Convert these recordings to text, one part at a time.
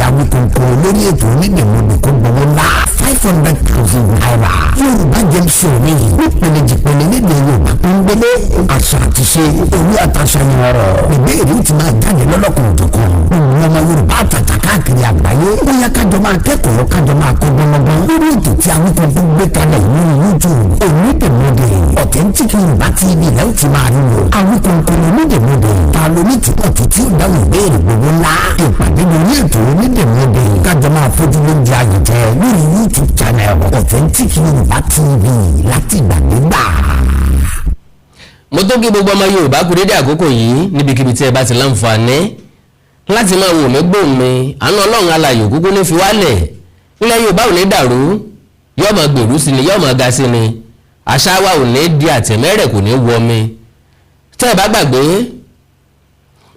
Awíkonko lórí ètò onídèmọdè kó gbowó ńlá, ₦500,000. Yorùbá James Show ní nípele jìpele lédè Yorùbá pọ́nbélé, àṣà àti ṣe òwe àtàṣàyàn ọ̀rọ̀, ìbéèrè ti máa jáde lọ́lọ́kan òjọ̀kan. Gbogbo ọmọ Yorùbá àtàtà káàkiri àgbáyé, ó yá, kájọ máa kẹ́kọ̀ọ́, kájọ máa kọ́ gbọ́ngbọ́n lórí ètò tí Awíkonko gbé kalẹ̀ lórí YouTube, Onídèmọdè. Authentic Yorùbá TV lẹ́yìn tí máa rí wò. Awíkonko Onídèmọdè, ta ló ní túbọ̀ tó tí ó dáhùn ìbéèrè gbogbo ńlá ìpàdé lórí ètò Onídèmọdè? Kájọ máa fojú lóúnjẹ àyẹ̀jẹ lórí YouTube channel Authentic Yorùbá TV láti ìgbàdégbà. Mo tó kí gbogbo ọmọ Yorùbá kú dédé àkókò yìí níbikíbi tí ẹ bá ti láǹfààní láti máa wò mí, gbóhùn mi. Àánú Ọlọ́run alààyè kúkú ní fi wálẹ̀. Ilẹ̀ Yorùbá ò ní dàrú, yóò máa gbèrú sí ni, yóò máa ga sí ni. Àṣà wa ò ní di àtẹ̀mẹ́rẹ̀, kò ní wọ mi. Tẹ́ ẹ bá gbàgbé,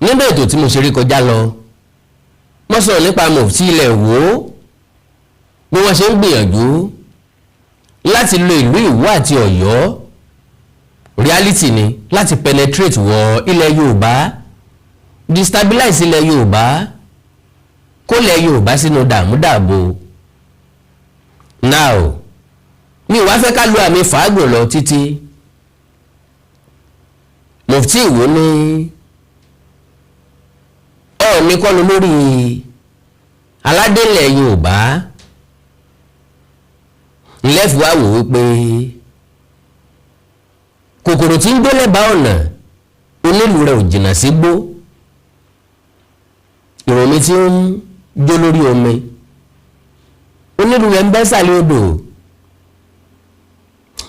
nínú ètò tí mo ṣe rí kọjá lọ, mo sọ̀rọ̀ nípa mufti ilẹ̀ Ìwó, bí wọ́n ṣe ń gbìyànjú láti lo ìlú Ìwó àti Ọ̀yọ́, reality ni, láti penetrate wọ ilẹ̀ Yorùbá, destabilize ilẹ̀ Yorùbá, kó ilẹ̀ Yorùbá sínú dààmúdààbò. Now, mi ò wá fẹ́ ká lo àmì fàágùn lọ títí. Mufti Ìwó ní Ọọ̀ni kọ́lu lórí aládélẹ̀ Yorùbá ńlẹ́fì wá wò wípé kòkòrò tí ń gbé lẹ́bàá ọ̀nà, onílù rẹ̀ ò jìnnà sí gbó. Ìròmí tí ń jó lórí omi, onílù rẹ̀ ń bẹ́ sàlẹ̀ odò.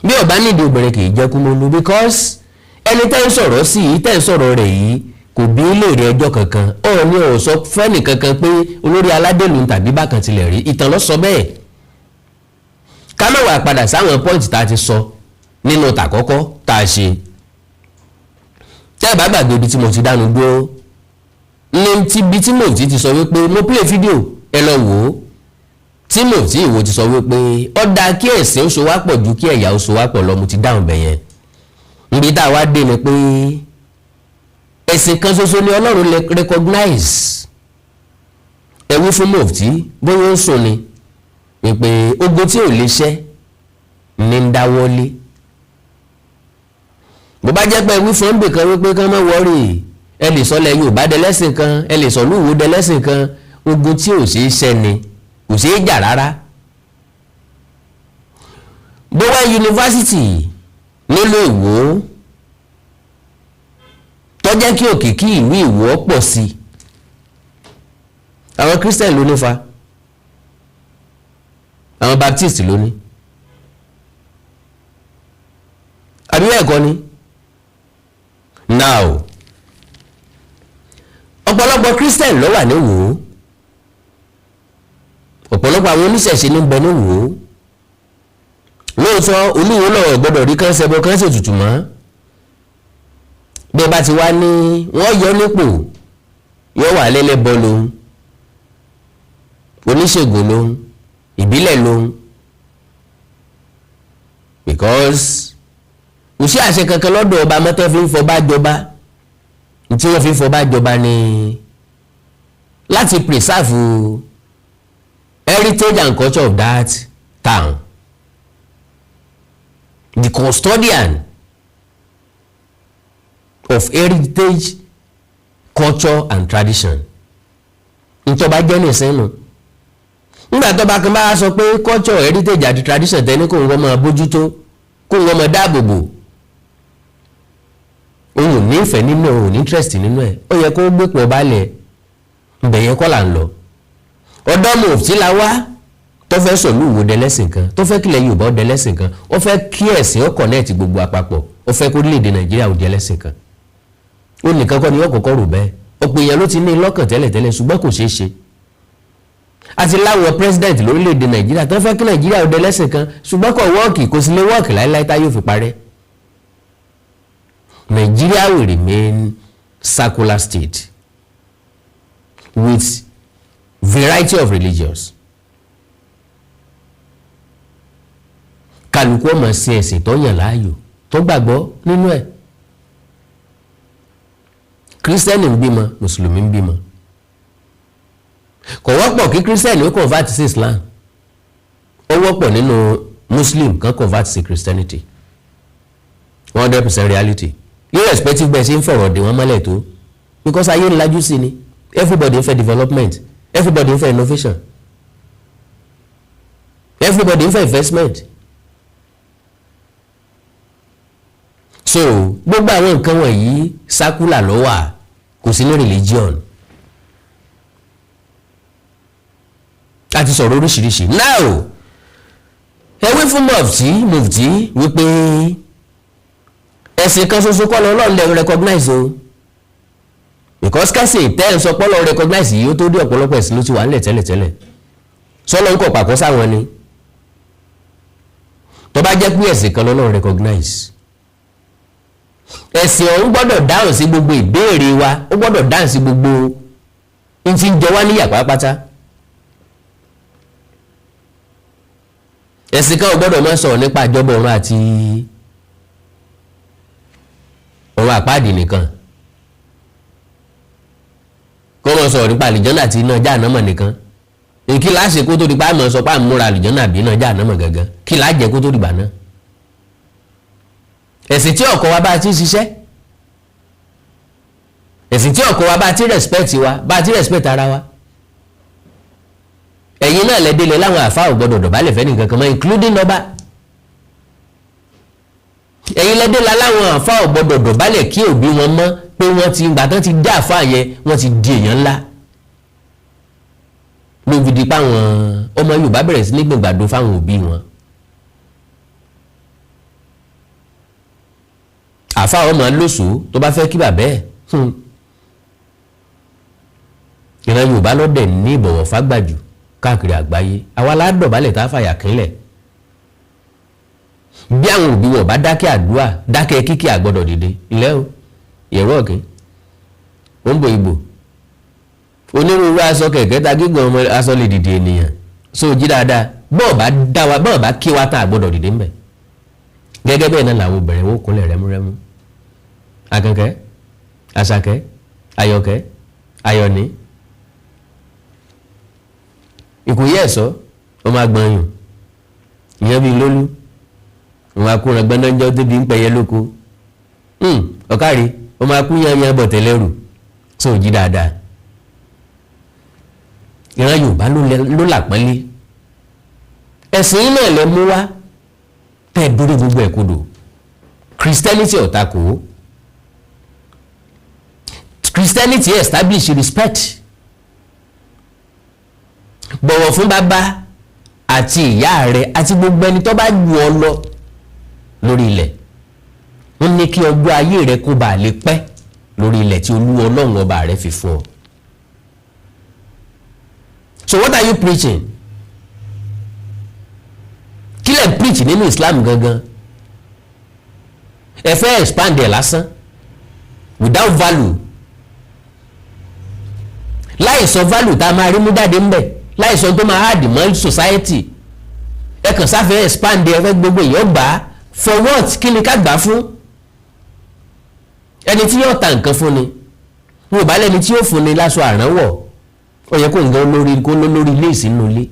Bí ọba nídìí obìnrin, kì í jẹ́ kúmọ́lú, because ẹni tẹ́ ń sọ̀rọ̀ sí yìí, tẹ́ ń sọ̀rọ̀ rẹ̀ yìí, kò bí léèrè ẹjọ́ kankan. Ọ̀ọ́ni ò sọ fẹ́nì kankan pé olórí aládèlú tàbí bákan tilẹ̀ rí. Ìtàn ló sọ bẹ́ẹ̀. Ká má wàá padà sáwọn point tá a ti sọ nínú tàkọ́kọ́ tá a ṣe. Tẹ́ ẹ bá gbàgbé ibi tí mo ti dánu dúró ní ti bí tí mo ti sọ wípé mo play fídíò, ẹ lọ wò ó, tí mo tí ìwò ti sọ wípé ó dáa kí ẹ̀sìn ó so wá pọ̀ ju kí ẹ̀yà ó so wá pọ̀ lọ. Mo ti dáhùn bẹ̀yẹn. Níbi tá a wá dé ni pé ẹ̀sìn kan ṣoṣo ni Ọlọ́run lè recognize. Ẹ wí fún mufti, bóyá ó sùn ni, wípé ogun tí ò lè ṣẹ́ ní ń dáwọ́lé. Bó bá jẹ́ pé ẹ wí fún ọ́nbì kan wípé kán má worry, ẹ lè sọ lẹ̀ Yorùbá dẹlẹ́sìn kan, ẹ lè sọ lúwo dẹlẹ́sìn kan, ogun tí ò ṣeé ṣẹ́ ni, kò ṣeé jà rárá. Bówá yunifásitì nílùú Ìwó tó jẹ́ kí òkìkí ìlú Ìwó pọ̀ sí i, àwọn Christian ló ní fa, àwọn Baptist ló ní, àbí bẹ́ẹ̀ kọ́ ni? Now, ọ̀pọ̀lọpọ̀ Christian ló wà ní Ìwó, ọ̀pọ̀lọpọ̀ àwọn oníṣẹ̀ṣe ní bẹ ní Ìwó. Lóòótọ́, olúwo lọ́wọ́ gbọ́dọ̀ rí kán ṣẹbọ, kán ṣètùtù mọ́. Bí ẹ bá ti wá ní wọ́n yọ nípò, yọ wà lẹ́lẹ́bọ lòun, oníṣègùn lòun, ìbílẹ̀ lòun, because kò sí àṣẹ kankan lọ́dọ̀ ọba mọ́tọ́ fi ń fọba jọba. Tí wọ́n fi ń fọba jọba ni láti preserve heritage and culture of that town, the custodian of heritage, culture and tradition. Ntọ́ba jẹ́ nìsín nù. Nígbà tó bá kan bá sọ pé culture, heritage àti tradition tẹ́ni kò ń wọ́n máa bójútó, kó ń wọ́n máa dáàbò bò, òun ò ní ìfẹ́ nínú ẹ̀, òun ò ní interest nínú ẹ̀, ó yẹ kó gbé pọ̀ balẹ̀. Ibẹ̀ yẹn kọ́ là ń lọ. Ọ̀dọ́ mufti la wá tó fẹ́ sọ̀lú Ìwó dẹlẹ́sìn kan, tó fẹ́ kílẹ̀ Yorùbá ó dẹlẹ́sìn kan, ó fẹ́ kí ẹ̀sìn ó connect gbogbo àpapọ̀, ó fẹ́ kó orílẹ̀-èdè Nàìjíríà ó di ẹlẹ́sìn kan. Ó nìkan kọ́ ni yóò kọ́kọ́ rò bẹ́ẹ̀. Ọ̀pọ̀ èèyàn ló ti ní lọ́kàn tẹ́lẹ̀tẹ́lẹ̀, ṣùgbọ́n kò ṣeé ṣe. Àti láwọn president lórílẹ̀-èdè Nàìjíríà tó fẹ́ kí Nàìjíríà ó dẹlẹ́sìn kan, ṣùgbọ́n kò work, kò sì lè work láéláé tá yóò fi parẹ́. Nigeria will remain secular state with variety of religions. Kálukú ọmọ sí ẹ̀sìn tó yàn láàyò, tó gbàgbọ́ nínú ẹ̀. Kírísítẹ́nì ń bímọ, mùsùlùmí ń bímọ. Kò wọ́pọ̀ kí Christian ó convert sí Islam. Ó wọ́pọ̀ nínú Muslim kan convert sí Christianity, 100% reality, irrespective bẹ́ẹ̀ ṣe ń fọ̀rọ̀ dè wọ́n mọ́lẹ̀ tó, because ayé ń lajú sí ni. Everybody ń fẹ́ development, everybody ń fẹ́ innovation, everybody ń fẹ́ investment. So gbogbo àwọn nǹkan wọ̀nyí, secular ló wà, kò sí ní religion. A ti sọ̀rọ̀ oríṣiríṣi. Now, ẹ wí fún mufti wípé ẹ̀sìn kan ṣoṣo kọ́ lọ́lọ́run lè recognize o, because kẹ́sìn tẹ́ ẹ̀ ń sọ pọ́lọ́ recognize yìí, ó tó dé, ọ̀pọ̀lọpọ̀ ẹ̀sìn ló ti wà nílẹ̀ tẹ́lẹ̀tẹ́lẹ̀. Sọ́lọ́ ń kọ̀ pàkọ́ sáwọn ni. Tó bá jẹ́ pé ẹ̀sìn kan lọ́lọ́run recognize, ẹ̀sìn ọ̀hún gbọ́dọ̀ dáhùn sí gbogbo ìbéèrè wa, ó gbọ́dọ̀ dáhùn sí gbogbo n ti ń jẹ wá níyà pátápátá. Ẹ̀sìn kan ò gbọ́dọ̀ máa sọ̀rọ̀ nípa àjọbọ̀ ọ̀run àti ọ̀run àpáàdì nìkan, kó máa sọ̀rọ̀ nípa àlìjọ́nà àti iná jáànámọ̀ nìkan. Kí láá ṣe kó tó di pa àmọ́ sọ pé à ń múra àlìjọ́nà àbí iná jáànámọ̀ gangan? Kí láá jẹ́ kó tó dìgbà náà? Ẹ̀sìn tí ọkọ wa bá ti ń ṣiṣẹ́, ẹ̀sìn tí ọkọ wa bá ti respect wa, bá ti respect ara wa. Ẹ̀yin náà lẹ́dẹ̀lẹ̀ láwọn àfa ò gbọ́dọ̀ dọ̀bálẹ̀ fẹ́ nìkan kan mọ́, including ọba. Ẹ̀yin lẹ́dẹ̀lẹ̀ láwọn àfa ò gbọ́dọ̀ dọ̀bálẹ̀ kí òbí wọn mọ́, pé wọ́n ti gbà tán ti dá àfa yẹn, wọ́n ti di èèyàn ńlá. Ló fi di pa àwọn ọmọ Yorùbá bẹ̀rẹ̀ sí ní gbìngbàdo fáwọn òbí wọn. Àfa ọmọ lóṣù tó bá fẹ́ kí bàbá ẹ̀. Ìran Yorùbá lọ́dẹ̀ ní ìbọ̀wọ̀ fágbàjù káàkiri àgbáyé. Àwa la dọ̀bálẹ̀ tá a fàyà kínlẹ̀. Bí àwọn òbí wọn bá dákẹ́ àdúrà, dákẹ́ kíkí, àgbọ́dọ̀ dìde ilẹ̀ o. Ìyẹ̀rọ ọ̀kẹ́ ó ń bo ìbò onírúurú aṣọ kẹ̀kẹ́ ta gígùn ọmọ aṣọ lè dìde ènìyàn so jí dáadáa. Bọ́ọ̀ bá dá wa, bọ́ọ̀ bá kí wa, tá àgbọ́dọ̀ dìde ńbẹ̀. Gẹ́gẹ́ bẹ́ẹ̀ náà làwọn obìnrin wọn kúnlẹ̀ rẹ́múrẹ́mú. Àkànkẹ́, Àṣàkẹ́, Àyọ̀kẹ́, Àyọ̀ní, Ìkòyí ẹ̀sọ́, ọmọ agbọ̀nyùn ìyẹn bíi lólú, ọmọ akúran gbẹ́ndọ́njọ́ débi ń pẹyẹ lóko, ọ̀kárí ọmọ akúyanyan bọ̀ tẹ́lẹ̀rù tó jí dáadáa. Ìran Yorùbá ló làpọ́nlé. Ẹ̀sìn yìí náà lẹ mú wá tẹ́ ẹ dórí gbogbo ẹ̀ kodò. Christianity ò takò. Christianity establish respect, bọ̀wọ̀ fún bàbá àti ìyá rẹ àti gbogbo ẹni tó bá jù ọ lọ lórí ilẹ̀. Wọ́n ní kí ọjọ́ ayé rẹ kó bàa lè pẹ́ lórí ilẹ̀ tí Olúwa Ọlọ́run ọba rẹ fi fún ọ. So what are you preaching? Kí lẹ̀ preach nínú Islam gangan? Ẹ fẹ́ expand ẹ̀ lásán without value, láì sọ value tá a máa rí mú jáde ńbẹ̀, láì sọ tó máa add mọ́ society. Ẹ kàn sáfẹ́ expand, ẹ fẹ́ gbogbo èèyàn gbà á. For what? Kí ni ká gbà á fún? Ẹni tí yóò ta nǹkan fún ni, wọn ò bá lẹ́ni tí yóò fún ni láṣọ àránwọ̀, ó yẹ kó nǹkan olórí kó lórí ilé ìsínú ilé.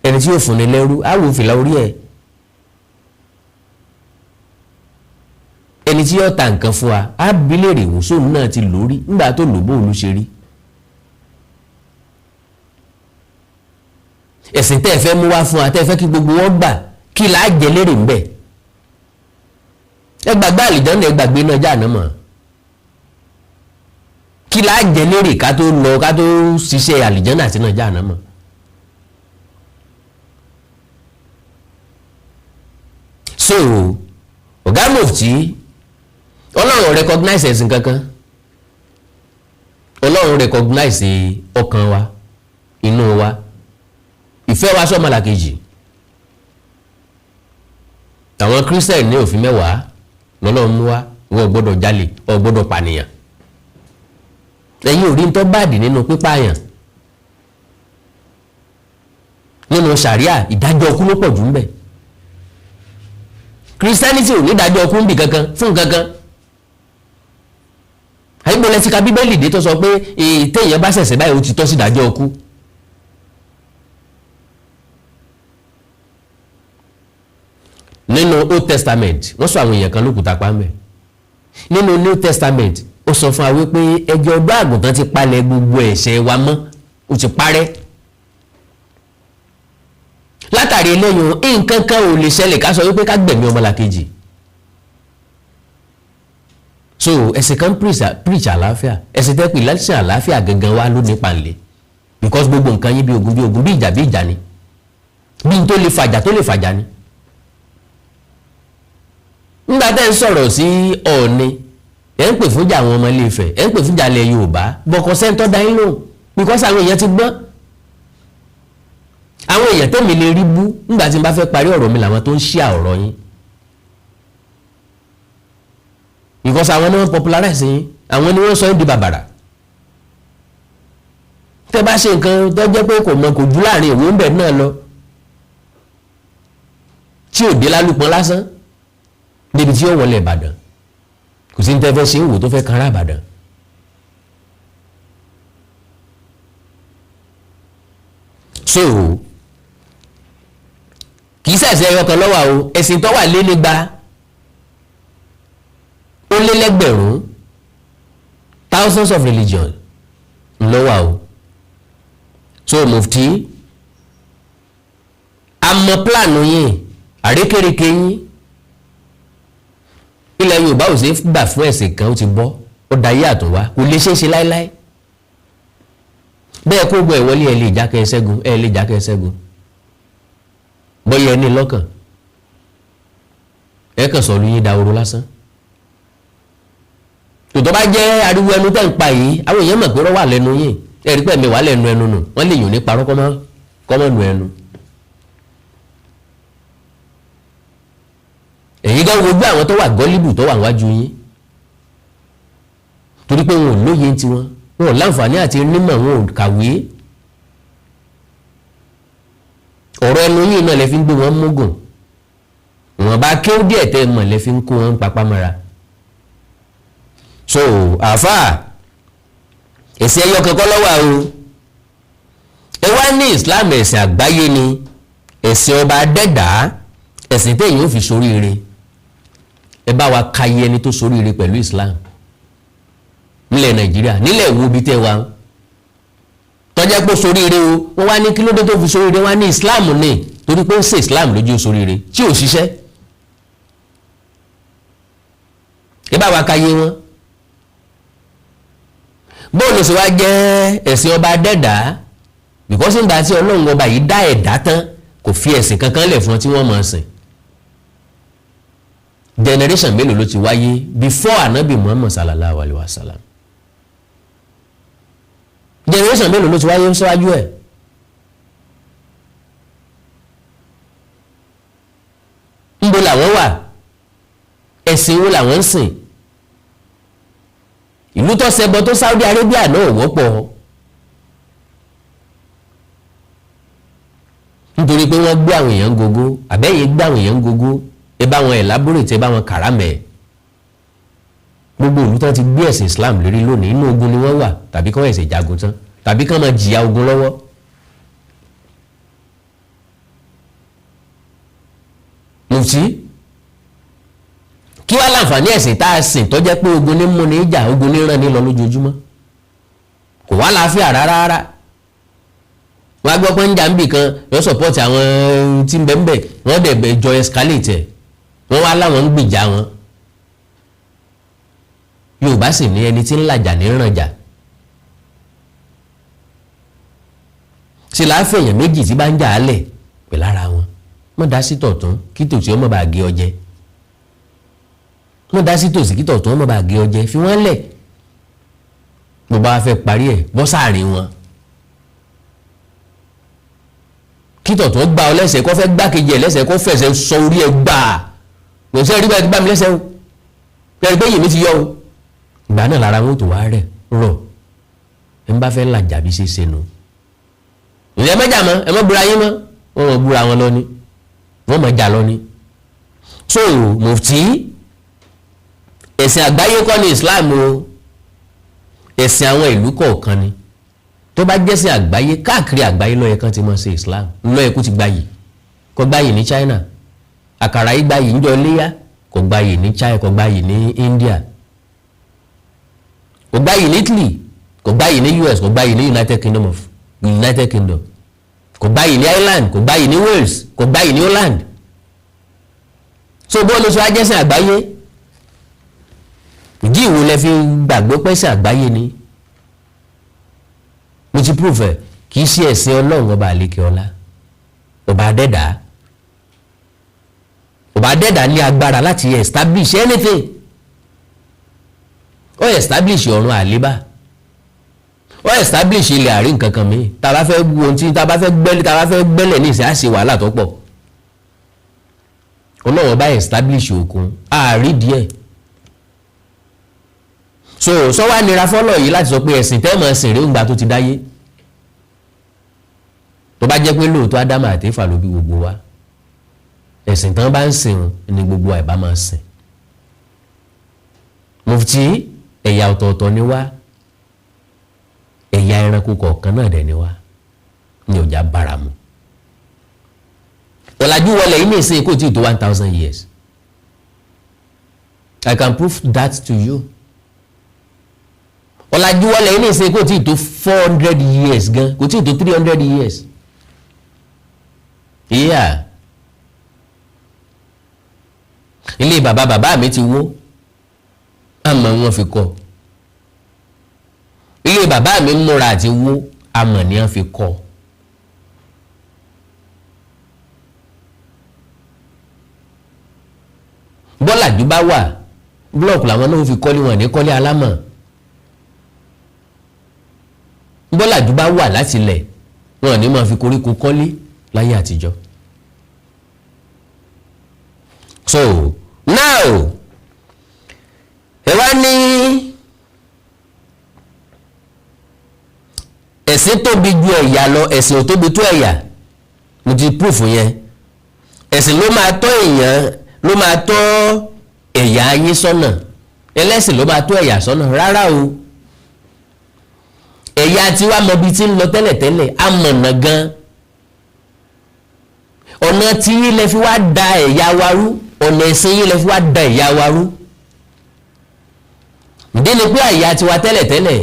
Ẹni tí yóò fún ni lẹ́rú á wò fìlà orí ẹ̀. Ẹni tí yóò ta nǹkan fún wa á bí léèrè ìwòsàn náà ti lórí nígbà tó lò bóun ló ṣe rí. Ẹ̀sìn tẹ́ ẹ fẹ́ mú wá fún wa, tẹ́ ẹ fẹ́ kí gbogbo wọn gbà, kí là á jẹ lérè ńbẹ̀? Ẹ gbàgbé àlìjánnà, ẹ gbàgbé iná jáànámọ̀. Kí là á jẹ lérè ká tó lọ, ká tó ṣiṣẹ́ àlìjánnà àti iná jáànámọ̀? So ọ̀gá mufti, Ọlọ́run recognize ẹ̀sìn kankan. Ọlọ́run recognize ọkàn wa, inú wa, ìfẹ́ wa sọ́mọlàkejì. Àwọn Christian ní òfin mẹ́wàá lọ́lọ́run mú wá, wọ́n ò gbọ́dọ̀ jalè, ò gbọ́dọ̀ pànìyàn. Ẹ̀yin ò rí ń tọ́ báàdì nínú pípààyàn nínú sàríà, ìdájọ́ ọkú ló pọ̀ jù ń bẹ̀. Christianity ò ní ìdájọ́ ọkú ń bì kankan fún kankan. Àyíbọ̀lẹ̀ ti ka Bíbélì dé tó sọ pé téèyàn bá ṣẹ̀ṣẹ̀ báyìí, ó ti tọ́ sí ìdájọ́ ọkú? Nínú Old Testament, wọ́n sọ àwọn èèyàn kan lókùúta pàmẹ́. Nínú New Testament, ó sọ fún wa wípé ẹ̀jẹ̀ ọ̀dọ́ àgùntàn ti palẹ̀ gbogbo ẹ̀ṣẹ̀ wa mọ́, ó ti parẹ́. Látàrí eléyìí, nǹkan kan ò lè ṣẹlẹ̀ ká sọ wípé ká gbẹ̀mí ọmọlàkejì. So ẹ̀sìn kan preach àlàáfíà, ẹ̀sìn tẹ́ pè lẹ́sìn àlàáfíà gangan wá ló ní pàǹlẹ̀, because gbogbo nǹkan yín bí ogun, bí ogun, bí ìjà, bí ìjà ni, bí n tó lè fàjà tó lè fàjà ni. Nígbà tẹ́ ń sọ̀rọ̀ sí Ọọ̀ni, ẹ̀ ń pè fúnjà àwọn ọmọ Ilé-Ifẹ̀, ẹ̀ ń pè fúnjà ilẹ̀ Yorùbá, bọ̀kọ̀ sẹ́ńtọ́ dá yín lóhùn, because àwọn èèyàn ti gbọ́n. Àwọn èèyàn tẹ́mi lè rí bú nígbà tí n bá fẹ́ parí ọ̀rọ̀ mi làwọn tó ń ṣíà ọ̀rọ̀ yín, because àwọn ni wọ́n popularize yín, àwọn ni wọ́n sọ yín di bàbàrà. Tẹ́ bá ṣe nǹkan tó jẹ́ pé kò mọ kò jù láàrin ìwé ń bẹ̀ náà lọ, tí ò dé lálùpọ̀ lásán débi tí ó wọlé Ìbàdàn, kò sí ní tẹ́ fẹ́ ṣe ń wò tó fẹ́ kanra Ìbàdàn. So kì í ṣẹ̀ṣẹ̀ ẹyọ kan lọ́wọ́ o. Ẹ̀sìn tó wà lé nígba ó lé lẹ́gbẹ̀rún, thousands of religion lọ́wọ́ o. So mufti, àmọ́ plan yín, àrékérekè yín. Ilẹ̀ Yorùbá ò sí gbà fún ẹ̀sìn kan, ó ti bọ́, ó dayé àtúnwá, kò lè ṣeé ṣe láéláé. Bẹ́ẹ̀ kó gbọ́ ẹ̀ wọlé, ẹ̀ lè jákẹ́ ṣẹ́gun, ẹ̀ lè jákẹ́ ṣẹ́gun. Bọ́yẹ ní lọ́kàn, ẹ kàn sọ̀rọ̀ yín dahoro lásán. Tòtọ́ bá jẹ́ ariwo ẹnu tẹ́ ń pa yìí, àwọn èèyàn mọ̀ pé rọ́ wà lẹ́nu yìí. Ẹ rí pé ẹ̀mí wà lẹ́nu ẹnu nù, wọ́n lè yùn ní parọ́ kọ́mọ́ nu ẹnu. Èyí gan wojú àwọn tó wà gullible tó wà wájú yín, torí pé wọn ò lóye tiwọn, wọn ò láǹfààní àti nímọ̀, wọn ò kàwé. Ọ̀rọ̀ ẹnu yìí náà lè fi ń gbé wọn mógùn, wọn bá kéwú díẹ̀ tẹ́ mọ̀ lè fi ń kó wọn papá mọ́ra. So àáfàá, ẹ̀sìn ẹyọ kankan lọ́wọ́ o. Ẹ wá ní Islam ẹ̀sìn àgbáyé ni, ẹ̀sìn ọba adẹ́dàá, ẹ̀sìn téèyàn ò fi soríire. Ẹ bá wa ka iye ẹni tó soríire pẹ̀lú Islam nílẹ̀ Nàìjíríà, nílẹ̀ wo bí tẹ́ wa tọ́jà pé soríire o. Wọ́n wá ní kí ló dé tó fi soríire? Wọ́n á ní Islam ní torí pé ó ṣe Islam lójú soríire tí ò ṣiṣẹ́. Ẹ bá wa ka iye wọn. Bóòlù sì wá jẹ́ ẹ̀sìn ọba adẹ́dàá? Because nígbà tí Ọlọ́run ọba yìí dá ẹ̀dá tán, kò fi ẹ̀sìn kankan lẹ̀ fún ọ tí wọ́n máa sìn. Generation mélòó ló ti wáyé before Anabi Muhammad sallallahu alayhi wa sallam? Generation mélòó ló ti wáyé síwájú ẹ̀? Ńbo làwọn wà? Ẹ̀sìn wo làwọn ń sìn? Ìlú tó ṣẹbọ tó Saudi Arabia náà wọ́pọ̀, nítorí pé wọ́n gbé àwọn èèyàn gógó, àbẹ́yẹ gbé àwọn èèyàn gógó. Ẹ bá wọn elaborate, ẹ bá wọn kàrámẹ̀. Gbogbo ìlú tán ti gbé ẹ̀sìn Islam lérí lónìí, inú ogun ni wọ́n wà, tàbí kán ẹ̀sìn jagun tán, tàbí kán máa jìyà ogun lọ́wọ́. Mufti, kí wàá láǹfààní ẹ̀sìn tá a sìn tó jẹ́ pé ogun ní mú ní ìjà, ogun ní ràn ní lọ lójoojúmọ́? Kò wá láàfíà rárá rárá. Wọ́n á gbọ́ pé ń jà ń bì kan, yóò support àwọn tí ń bẹ ń bẹ̀, wọ́n dẹ̀ bẹ̀ jọ escalate ẹ̀, wọ́n wá láwọn ń gbìjà wọn. Yorùbá sì ní ẹni tí ń làjà ní rànjà. Ṣe láàfin èèyàn méjì tí bá ń jà á lẹ̀ pẹ̀lú ara wọn? Mọ̀ dá sí tọ̀tún kí tòsí ọmọ bá gé ọ jẹ, mọ̀ dá sí tòsí kí tọ̀tún ọmọ bá gé ọ jẹ, fi wọ́n lẹ̀. Bó bá fẹ́ parí ẹ̀, bọ́ sáàrin wọn, kí tọ̀tún gbá ọ lẹ́sẹ̀, kó fẹ́ gbá kejì ẹ̀ lẹ́sẹ̀, kó fẹsẹ̀ sọ orí ẹ̀ gbà. Kò sí ẹ̀rí bá ti gbá mi lẹ́sẹ̀ o, ẹ̀rí pé yèmí ti yọ o. Ìgbà náà lára wọn tó wá rẹ̀ rọ̀. Ẹ̀ ń bá fẹ́ làjà bí ṣe ṣe nu. Ìyẹn mẹ́jà mọ́, ẹ mọ́ búra yín mọ́, wọ́n mọ̀ búra wọn lọ ni, wọ́n mọ̀ jà lọ ni. So mufti, ẹ̀sìn àgbáyé kọ́ ni Islam o. Ẹ̀sìn àwọn ìlú kọ̀ọ̀kan ni. Tó bá jẹ́sìn àgbáyé, káàkiri àgbáyé ló yẹ kán ti máa ṣe Islam, ló yẹ kó ti gbayì. Kò gbayì ní China. Àkàrà yìí gbayì ń jọ léyà, kò gbayì ní China, kò gbayì ní India, kò gbayì ní Italy, kò gbayì ní US, kò gbayì ní United Kingdom, kò gbayì ní Ireland, kò gbayì ní Wales, kò gbayì ní Holland. So bó ló ṣe wá jẹ́sìn àgbáyé? Ìdí ìwo lẹ fi gbàgbé pẹ́sìn àgbáyé ni? Mo ti prove ẹ̀, kì í ṣe ẹ̀sìn Ọlọ́run ọba àlekè ọlá, ọba adẹ́dàá. Ọba adẹ́dàá ní agbára láti establish anything. Ó establish ọ̀run àlébá, ó establish ilẹ̀ àrí nǹkan kan mi. Tá a bá fẹ́ wo ohun tí tá a bá fẹ́ gbẹ́lẹ̀, tá a bá fẹ́ gbẹ́lẹ̀ ní ìsìn, á ṣe wàhálà tó pọ̀. Ọlọ́run bá establish òkun, àárí díẹ̀. So sọ wá nira fọlọ́ yìí láti sọ pé ẹ̀sìn tẹ́ mọ̀ ẹ̀sìn rí ńgbà tó ti dáyé. Tó bá jẹ́ pé lóòótọ́ Ádámù àti Éfà ló bí gbogbo wa, ẹ̀sìn tán bá ń sìn ní gbogbo àìbá máa sìn. Mufti, ẹ̀yà ọ̀tọ̀ọ̀tọ̀ ni wá, ẹ̀yà ẹranko kọ̀ọ̀kan náà dẹ̀ ni wá, ní ọjà bára mu. Ọ̀làjú wọlé yìí ní ìsìn kò tí ì tó 1,000 years. I can prove that to you. Ọ̀làjú wọlé yìí ní ìsìn kò tí ì tó 400 years gan, kò tí ì tó 300 years. Yeah, ilé bàbá bàbá mi ti wó, àmọ́ wọ́n fi kọ́. Ilé bàbá mi múra àti wó, àmọ́ ni wọ́n fi kọ́. Bọ́làjú bá wà, búlọ̀kù làwọn náà fi kọ́lé, wọn ní kọ́lé alámọ̀. Bọ́làjú bá wà láti ilẹ̀, wọn ní máa fi koríko kọ́lé láyé àtijọ́. So now, ẹ wá ní ẹ̀sìn tóbi ju ẹ̀yà lọ, ẹ̀sìn ò tóbi tó ẹ̀yà. Mo ti proof yẹn. Ẹ̀sìn ló máa tọ́ èèyàn, ló máa tọ́ ẹ̀yà yín sọ́nà. Ẹlẹ́sìn ló máa tọ́ ẹ̀yà sọ́nà? Rárá o. Ẹ̀yà tiwa mọ ibi tí ń lọ tẹ́lẹ̀tẹ́lẹ̀, amọ̀nà gan. Ọ̀nà tí yín lẹ fi wá da ẹ̀yà wa rú, ọ̀nà ẹ̀sìn yín lẹ fi wá da ẹ̀yà wa rú. Ìdí ni pé ẹ̀yà tiwa tẹ́lẹ̀tẹ́lẹ̀,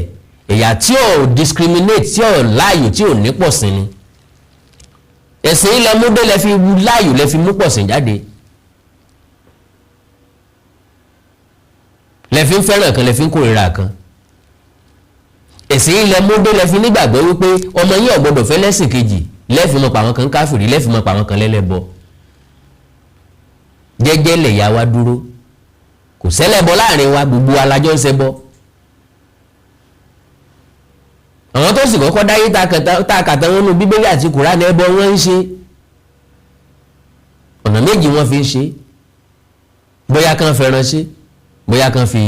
ẹ̀yà tí ò discriminate, tí ò láàyò, tí ò ní pọ̀ sí ni. Ẹ̀sìn yín lẹ mú dé, lẹ fi láàyò, lẹ fi mú pọ̀ sí jáde, lẹ fi ń fẹ́ràn kan, lẹ fi ń kórìíra kan. Ẹ̀sìn yín lẹ mú dé, lẹ fi nígbàgbọ́ wípé ọmọ yín ò gbọ́dọ̀ fẹ́ lẹ́sìn kejì, lẹ́ẹ̀fì mọ̀ pa àwọn kan káfìrí, lẹ́ẹ̀fì mọ̀ pa àwọn kan lẹ́lẹ́bọ. Jẹ́jẹ́ lẹ̀yà wa dúró, kò sẹ́lẹ̀bọ láàrin wa, gbogbo alájọ́ ń ṣẹbọ. Àwọn tó sì kọ́kọ́ dáyé tá a kàtà wọn nù Bíbélì àti Kùránì, ẹbọ wọn ń ṣe. Ọ̀nà méjì wọ́n fi ń ṣe: bóyá kan fẹ́ràn ṣe, bóyá kan fi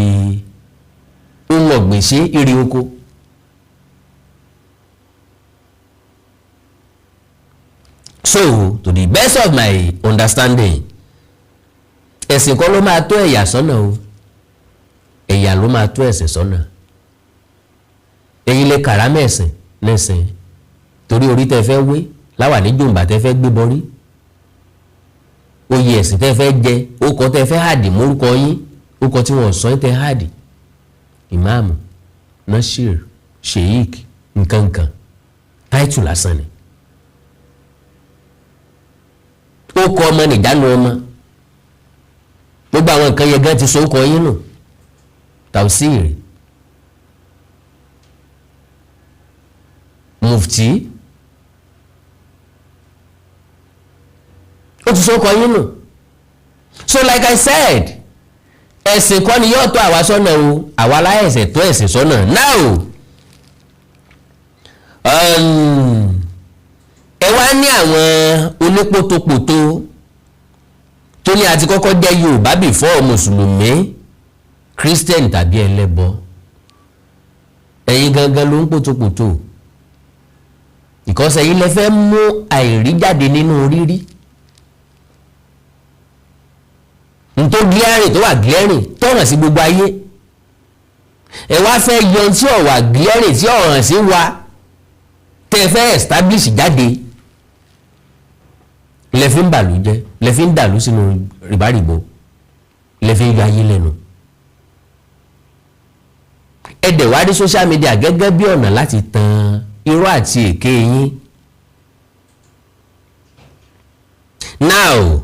ohun ọ̀gbìn ṣe, ire oko. So to the best of my understanding, ẹ̀sìn kọ́ ló máa tó ẹ̀yà sọ́nà o, ẹ̀yà ló máa tó ẹ̀sìn sọ́nà. Ẹ̀yin lè kàrámẹ̀ ẹ̀sìn lẹ́sìn torí orí tẹ́ fẹ́ wé láwà ní jòǹbà tẹ́ fẹ́ gbé bọrí, oyè ẹ̀sìn tẹ́ fẹ́ jẹ, ókọ tẹ́ fẹ́ hàdì mórúkọ yín, ókọ tí wọ́n sọ yín tẹ́ hàdì, ìmáàmù, nashir, sheik, nkankan, táìtù lásán ni. Ó kọ ọmọ nìjánu ọmọ, gbogbo àwọn nǹkan yẹn gan ti so ó kọ yín nù. Tàùsíìrì, mufti, ó ti so ó kọ yín nù. So like I said, ẹ̀sìn kọ́ ni yóò tọ́ àwa sọ́nà o, àwa láẹ̀sẹ̀ tó ẹ̀sìn sọ́nà. Now, ẹ wá ní àwọn onípótópótó tó ní àti kọ́kọ́ jẹ́ Yorùbá before mùsùlùmí, Christian tàbí ẹlẹ́bọ. Ẹ̀yin gangan ló ń pótópótó, ìkọ́sẹ̀ yìí lẹ fẹ́ mú àìrí jáde nínú rírí ntó glaring, tó wà glaring, tọ̀nà sí gbogbo ayé. Ẹ wá fẹ́ yọ tí ò wà glaring, tí ò hàn sí wa, tẹ́ ẹ fẹ́ establish jáde, lẹ fi ń bàlú jẹ́, lẹ fi ń dàlú sínú rìbárìbò, lẹ fi ń yọ ayé lẹ́nu. Ẹ dẹ̀ wá rí social media gẹ́gẹ́ bí ọ̀nà láti tan irọ́ àti èké yín. Now,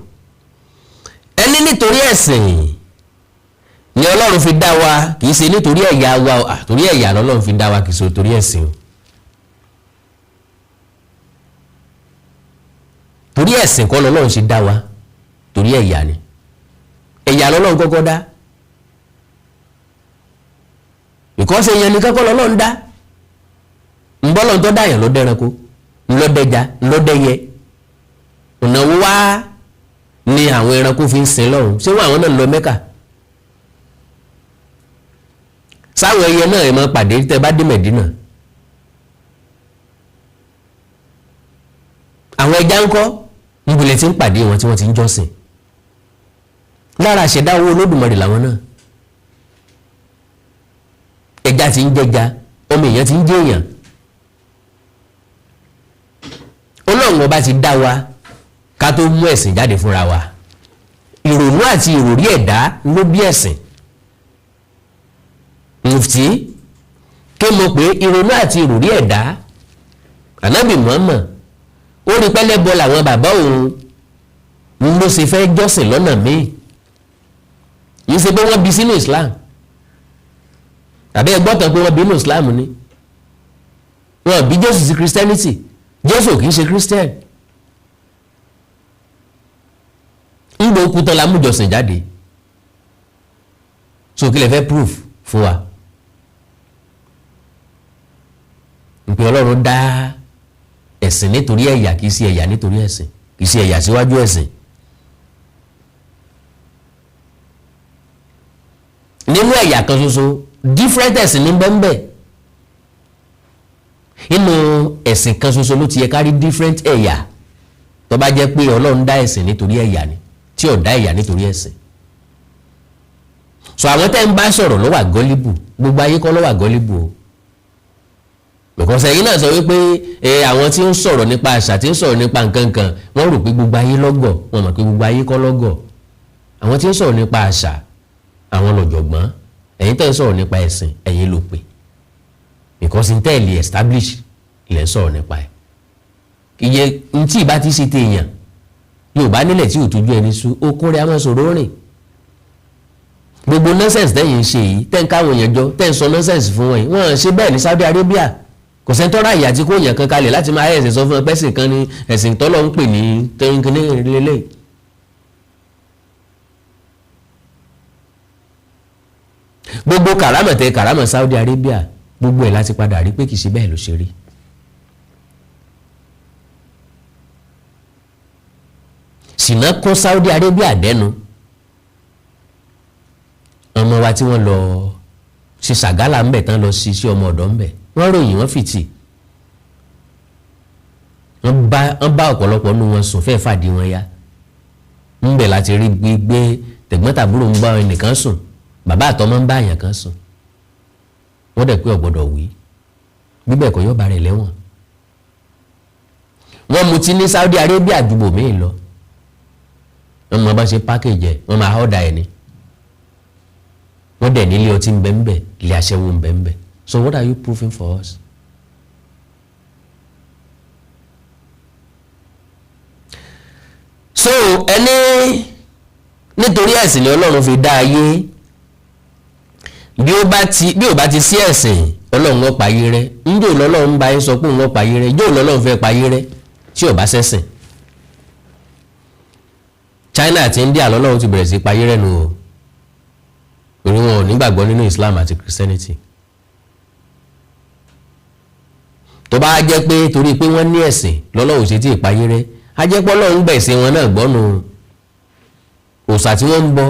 ẹni nítorí ẹ̀sìn ni Ọlọ́run fi dá wa, kì í ṣe nítorí ẹ̀yà wa. Torí ẹ̀yà lọ́lọ́run fi dá wa, kì í ṣe torí ẹ̀sìn o. Torí ẹ̀sìn kọ́ lọ́lọ́run ṣe dá wa, torí ẹ̀yà ni. Ẹ̀yà lọ́lọ́run kọ́kọ́ dá, because èèyàn nìkan kọ́ lọ́lọ́run dá. Ńbọ́lọ́run tó dá yàn ló dẹ́ranko, ńlọ́dẹ́ja, ńlọ́dẹ́yẹ. Ọ̀nà wo wá ni àwọn ẹranko fi ń sin lọ́run? Ṣé wọn àwọn náà lọ Mẹ́kà? Sáwọn ẹyẹ náà ẹ máa pàdé tẹ bá dé Mẹ̀dínà. Àwọn ẹja ńkọ́, níbo lẹ ti ń pàdé wọn tí wọ́n ti ń jọ́sìn? Lára àṣẹdá owó Olódùmarè làwọn náà. Ẹja ti ń jẹja, ọmọ èèyàn ti ń jẹ èèyàn. Ọlọ́run ọba ti dá wa ká tó mú ẹ̀sìn jáde fúnra wa. Ìrònú àti ìròrí ẹ̀dá ló bí ẹ̀sìn. Mufti kí mo pé ìrònú àti ìròrí ẹ̀dá. Ànábì Muhammad ó rí pẹ́lẹ́bọ làwọn bàbá òun ló ṣe fẹ́ jọ́sìn lọ́nà míì. Yìí ṣe pé wọ́n bí sínú Islam, tàbí ẹgbọ́n kan pé wọ́n bí inú Islam ni. Wọ́n bí Jésù sí Christianity. Jésù kì í ṣe Christian. Ńgbà okú tán la mú ìjọsìn jáde. So kí lè fẹ́ proof fún wa ìpè Ọlọ́run dá ẹ̀sìn nítorí ẹ̀yà, kì í ṣe ẹ̀yà nítorí ẹ̀sìn, kì í ṣe ẹ̀yà síwájú ẹ̀sìn. Nínú ẹ̀yà kan ṣoṣo, different ẹ̀sìn ní bẹ́ńbẹ́. Nínú ẹ̀sìn kan ṣoṣo ló ti yẹ ká rí different ẹ̀yà, tó bá jẹ́ pé Ọlọ́run dá ẹ̀sìn nítorí ẹ̀yà ni, tí ò dá ẹ̀yà nítorí ẹ̀sìn. So àwọn tẹ́ ń bá sọ̀rọ̀ ló wà gọ́líbù, gbogbo ayé kọ́ ló wà gọ́líbù o. Because ẹ̀yin náà sọ wípé àwọn tí ń sọ̀rọ̀ nípa àṣà, tí ń sọ̀rọ̀ nípa nǹkan kan, wọ́n rò pé gbogbo ayé lọ́gọ̀, wọ́n mọ̀ pé gbogbo ayé kọ́ lọ́gọ̀. Àwọn tí ń sọ̀rọ̀ nípa àṣà, àwọn lọ̀jọ̀gbọ́n. Ẹ̀yin tẹ́ ń sọ̀rọ̀ nípa ẹ̀sìn, ẹ̀yin ló pè. Because n tẹ́ lè establish lẹ́ ń sọ̀rọ̀ nípa ẹ̀. Iye ntí ìbá ti ṣe téèyàn, Yorùbá nílẹ̀ tí ò tójú ẹni sú, okun rẹ̀ á máa sọ̀rọ̀ rìn. Gbogbo nonsense tẹ́yìn ń ṣe yìí, tẹ́ ń káwọn èèyàn jọ, tẹ́ ń sọ nonsense fún wọn yìí, wọ́n ṣe bẹ́ẹ̀ ní Saudi Arabia. Kò sẹ́ńtọ́rọ̀ àyè àti kó èèyàn kan kalẹ̀ láti máa ẹ̀sìn sọ fún ẹ pẹ́sìn kan ní ẹ̀sìn tọ́lọ́ ń pè ní tẹ́yìnkínní lélẹ̀. Gbogbo kàrámọ̀ tẹ kàrámọ̀ Saudi Arabia, gbogbo ẹ̀ láti padà rí pé kì í ṣe bẹ́ẹ̀ ló ṣe rí. Ṣìnà kún Saudi Arabia dẹ́nu. Ọmọ wa tí wọ́n lọ ṣe ṣàgálà ńbẹ̀ tán lọ ṣiṣẹ́ ọmọ ọ̀dọ́ ńbẹ̀, wọ́n ròyìn, wọ́n fìtì, wọ́n bá ọ̀pọ̀lọpọ̀ nínú wọn sùn fẹ́ẹ́ fàdí wọn ya. Ńbẹ̀ láti rí gbígbé tẹ̀gbọ́n-tàbúrò ń bá ẹnìkan sùn, bàbá àtọmọ ń bá àyàn kan sùn. Wọ́n dẹ̀ pé ọ̀gbọ́dọ̀ wí, bíbẹ̀ kọ́ yọ̀ọ́ bá rẹ̀ lẹ́wọ̀n. Wọ́n mutí ní Saudi Arabia àdúgbò míì lọ. Wọ́n mọ bá ṣe pákéjì ẹ̀, wọ́n máa ọ̀dà ẹ̀ ni. Wọ́n dẹ̀ nílé ọtí ń bẹ ń bẹ, ilé aṣẹ́wó ń bẹ ń bẹ. So what are you proving for us? So ẹni nítorí ẹ̀sìn ni Ọlọ́run fi dá ayé. Bí ó bá ti sí ẹ̀sìn, Ọlọ́run ó pa ayé rẹ́. Njó lọ́lọ́run bá yín sọ pé òun ó pa ayé rẹ́, njó lọ́lọ́run fẹ́ pa ayé rẹ́ tí ò bá ṣẹ̀sìn. China àti India lọ́lọ́run ti bẹ̀rẹ̀ sí pa ayé rẹ́ nu o, torí wọn ò nígbàgbọ́ nínú Islam àti Christianity. Tó bá jẹ́ pé torí pé wọ́n ní ẹ̀sìn lọ́lọ́run ṣe tí ì pa ayé rẹ́, á jẹ́ pé Ọlọ́run gbẹ̀sìn wọn náà gbọ́nu. Òòṣà tí wọ́n ń bọ,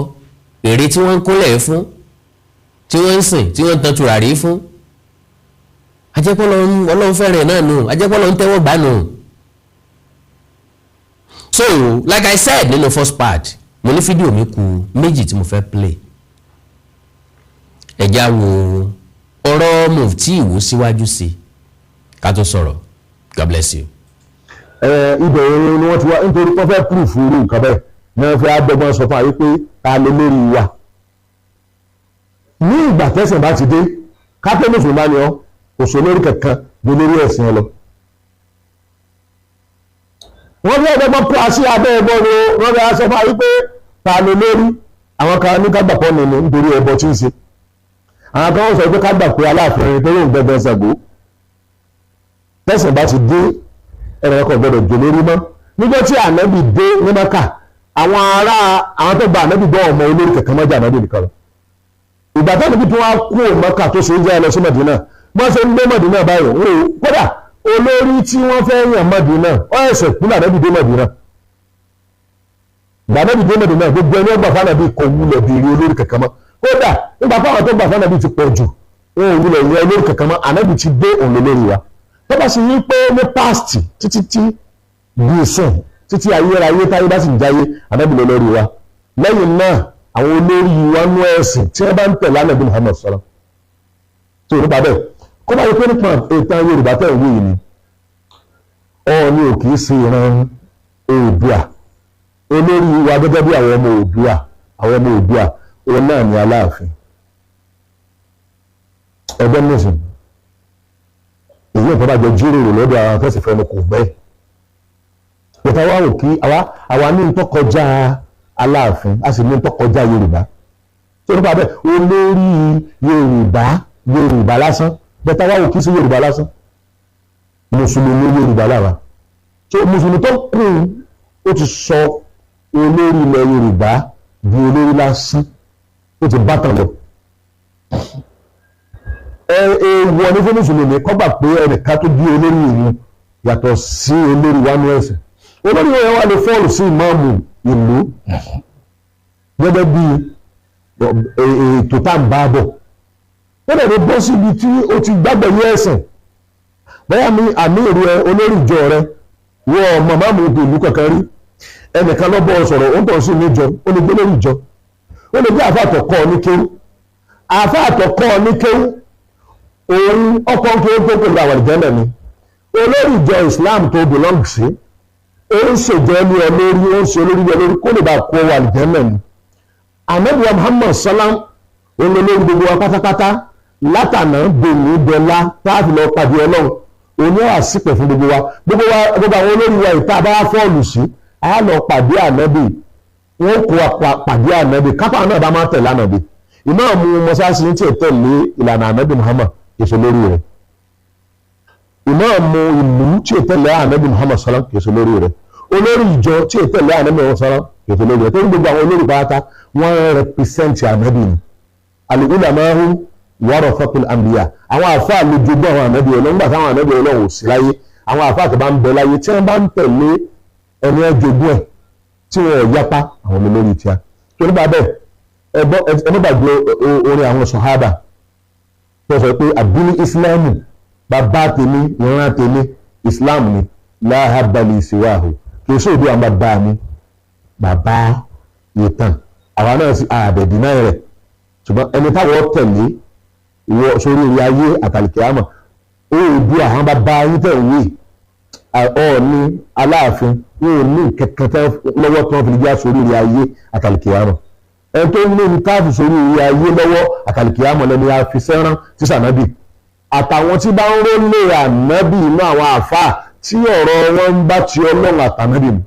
ère tí wọ́n ń kúnlẹ̀ fún, tí wọ́n ń sìn, tí wọ́n ń tan tùràrí fún, á jẹ́ pé Ọlọ́run fẹ́rẹ̀ náà nù, á jẹ́ pé Ọlọ́run tẹ́wọ́ gbà nù. So like I said nínú first part, mo ní fídíò mi kù méjì tí mo fẹ́ play. Ẹ já wo Ọ̀rọ̀ Mufti Ìwó síwájú sí ká tó sọ̀rọ̀. God bless you. Ẹ ibẹ̀ yẹn ni wọ́n ti wá, nítorí wọ́n fẹ́ proof irú nǹkan bẹ́ẹ̀ ni wọ́n fẹ́ àdọ́gbọ́n sọ fún wa pé ta ló lórí wa. Ní ìgbà tẹ́sán bá ti dé, kápẹ́ mùsùlùmí bá ní ọ, kò sọ lórí kankan ju lórí ẹ̀sìn ẹ lọ. Wọ́n fẹ́ àdọ́gbọ́n kó a sí abẹ́ ẹbọ ni wọ́n fẹ́ sọ fún wa pé ta ló lórí. Àwọn kan ní ká gbà pọ̀ nínú nítorí ẹbọ tí ń ṣe, àwọn kan wọ́n sọ pé ká gbà pé Aláàfin ẹni tó lóun gbẹgbẹ Ṣàngó. Tẹ́sán bá ti dé, ẹnì kan gbọdọ̀ jò lórí mọ́. Níjọ́ tí Ànábì dé ní Mẹ́kà, àwọn ará àwọn tó gba Ànábì gbọ́ ọmọ olórí kankan mọ́jà Ànábì nìkan lọ. Ìgbà tó níbi tí wọ́n á kú Mẹ́kà tó ṣe ń jẹ́ lọ sí Mẹ̀dínà, wọ́n ṣe ń gbé Mẹ̀dínà báyìí, wọ́n ò kódà olórí tí wọ́n fẹ́ yàn Mẹ̀dínà ó ẹ̀sẹ̀ kú. Ànábì dé Mẹ̀dínà, ìgbà Ànábì dé Mẹ̀dínà, gbogbo ẹni ọgbà fánàbí kò wulẹ̀ béèrè olórí kankan mọ́. Kódà nígbà fáwọn tó gbà fánàbí ti pọ̀ jù, wọn ò wulẹ̀ yẹ olórí kankan mọ́. Ànábì ti dé, òun lórí wa. Tó bá sì yí pé ní past títí tí bí sùn títí ayérayé táyé bá sì ń jáyé, Ànábì lọ lórí wa. Lẹ́yìn náà, àwọn olórí wa nú ẹ̀sìn tí wọ́n bá ń tẹ̀lé Ànábì Muhammad sọ̀rọ̀ tó nípa bẹ́ẹ̀, kó bá yẹ pé nípa ìtàn Yorùbá tẹ̀ ń wí yìí ni, Ọọ̀ni ò kì í ṣe ìran Oòduà. Olórí wa gẹ́gẹ́ bí àwọn ọmọ Oòduà, àwọn ọmọ Oòduà, òun náà ní Aláàfin. Ẹgbẹ́ nìsín èyí ò bá jọ jíròrò lọ́dọ̀ àwọn akẹ́sìfẹ́ ẹnu kò bẹ́ẹ̀ pẹ̀tà wa ò kí àwa ní ntọ́ kọjá Aláàfin, a sì ní ntọ́ kọjá Yorùbá tó nípa bẹ́ẹ̀. Olórí Yorùbá, Yorùbá lásán bẹ́tà wa ò kí sí Yorùbá lásán, mùsùlùmí Yorùbá làwà. Tó mùsùlùmí tó kù, ó ti sọ olórí ilẹ̀ Yorùbá di olórí lásán, ó ti bá tàn lọ. Èèwọ̀ ní fún mùsùlùmí kọ́ gbà pé ẹnìkan tó bí olórí ìlú yàtọ̀ sí olórí wa ní ẹ̀sìn. Olórí yẹn wà lè fall sí ìmáàmù ìlú gẹ́gẹ́ bí ètò tá à ń bá bọ̀. Ó dẹ̀ lè bọ́ síbi tí ó ti gbàgbọ́ yé ẹ̀sìn, bóyá mi àmì èrò ẹ, olórí ìjọ rẹ, wọ màmá mi ìlú kankan rí, ẹnìkan lọ bọ́ sọ̀rọ̀, ó ń tọ̀ sí níjọ, ó lè gbé lórí ìjọ, ó lè gbé àfáà kọ́ ní kéwú, àfáà kọ́ ní kéwú, òun ọkọ̀ ń kéwú tó pẹ̀lú àwọn ìjọ náà ni. Olórí ìjọ Islam tó belong sí, ó ń ṣèjọ ní ẹ lórí, ó ń ṣe olórí ẹ lórí kó lè bá kó wà ìjọ náà ni. Ànábì Muhammad salam, òun lórí gbogbo wa pátápátá látànà bèmí dọlá táàfì lọ pàdé Ọlọ́run. Òun yóò wá sípẹ̀ fún gbogbo wa, gbogbo wa, gbogbo àwọn olórí wa ìta bá fall sí, a lọ pàdé Ànábì, wọn kó wa pàdé Ànábì. Kápá náà bá máa tẹ̀lé Ànábì. Ìmáàmù mọ́sáàsì ní tí ì tẹ̀lé ìlànà Ànábì Muhammad, kìí lórí rẹ̀. Ìmáàmù ìlú tí ì tẹ̀lé Ànábì Muhammad salam, kìí lórí rẹ̀. Olórí ìjọ tí ì tẹ̀lé Ànábì Muhammad salam, kìí lórí rẹ̀. Torí gbogbo àwọn olórí pátá, wọ́n represent Ànábì ni. Al-ulama'u warathatul anbiya. Àwọn àfáà lè jogún àwọn ànábì Ọlọ́run nígbà táwọn ànábì Ọlọ́run ò sí láyé. Àwọn àfáà tó bá ń bẹ láyé, tí wọ́n bá ń tẹ̀lé ẹni ẹ jogún ẹ̀, tí wọ́n ò yapa, àwọn olórí tíá tó nípa bẹ́ẹ̀. Ẹ má gbàgbé orin àwọn sọ̀hábà tó sọ pé àbíní ìsìláàmù, bàbá tèmi, ìran tèmi, ìsìláàmù ni, láhàbàlì ìsìwáhù, kì í sóòdù àwọn bàbá mi, bàbá ìtàn àwa náà sì àbẹ̀dì náà rẹ̀. Ṣùgbọ́n ẹni táwọn tẹ̀lé ìwọ sórí ilé ayé àtàlìkẹ́ àmọ́ òòdù àwọn bàbá yín tẹ̀ ń wí, Ọọ̀ni, Aláàfin, wọn ò ní kankan lọ́wọ́ tí wọ́n fi lè já sórí ilé ayé àtàlìkẹ́ àmọ́. Ẹni tó ní ní káàfù sórí ilé ayé lọ́wọ́ àtàlìkẹ́ àmọ́ lẹ́ni àfisẹ́rán tí sànábì àtàwọn tí bá ń rólé ànábì inú àwọn àfáà tí ọ̀rọ̀ wọn ń bá ti Ọlọ́run àtànábì mu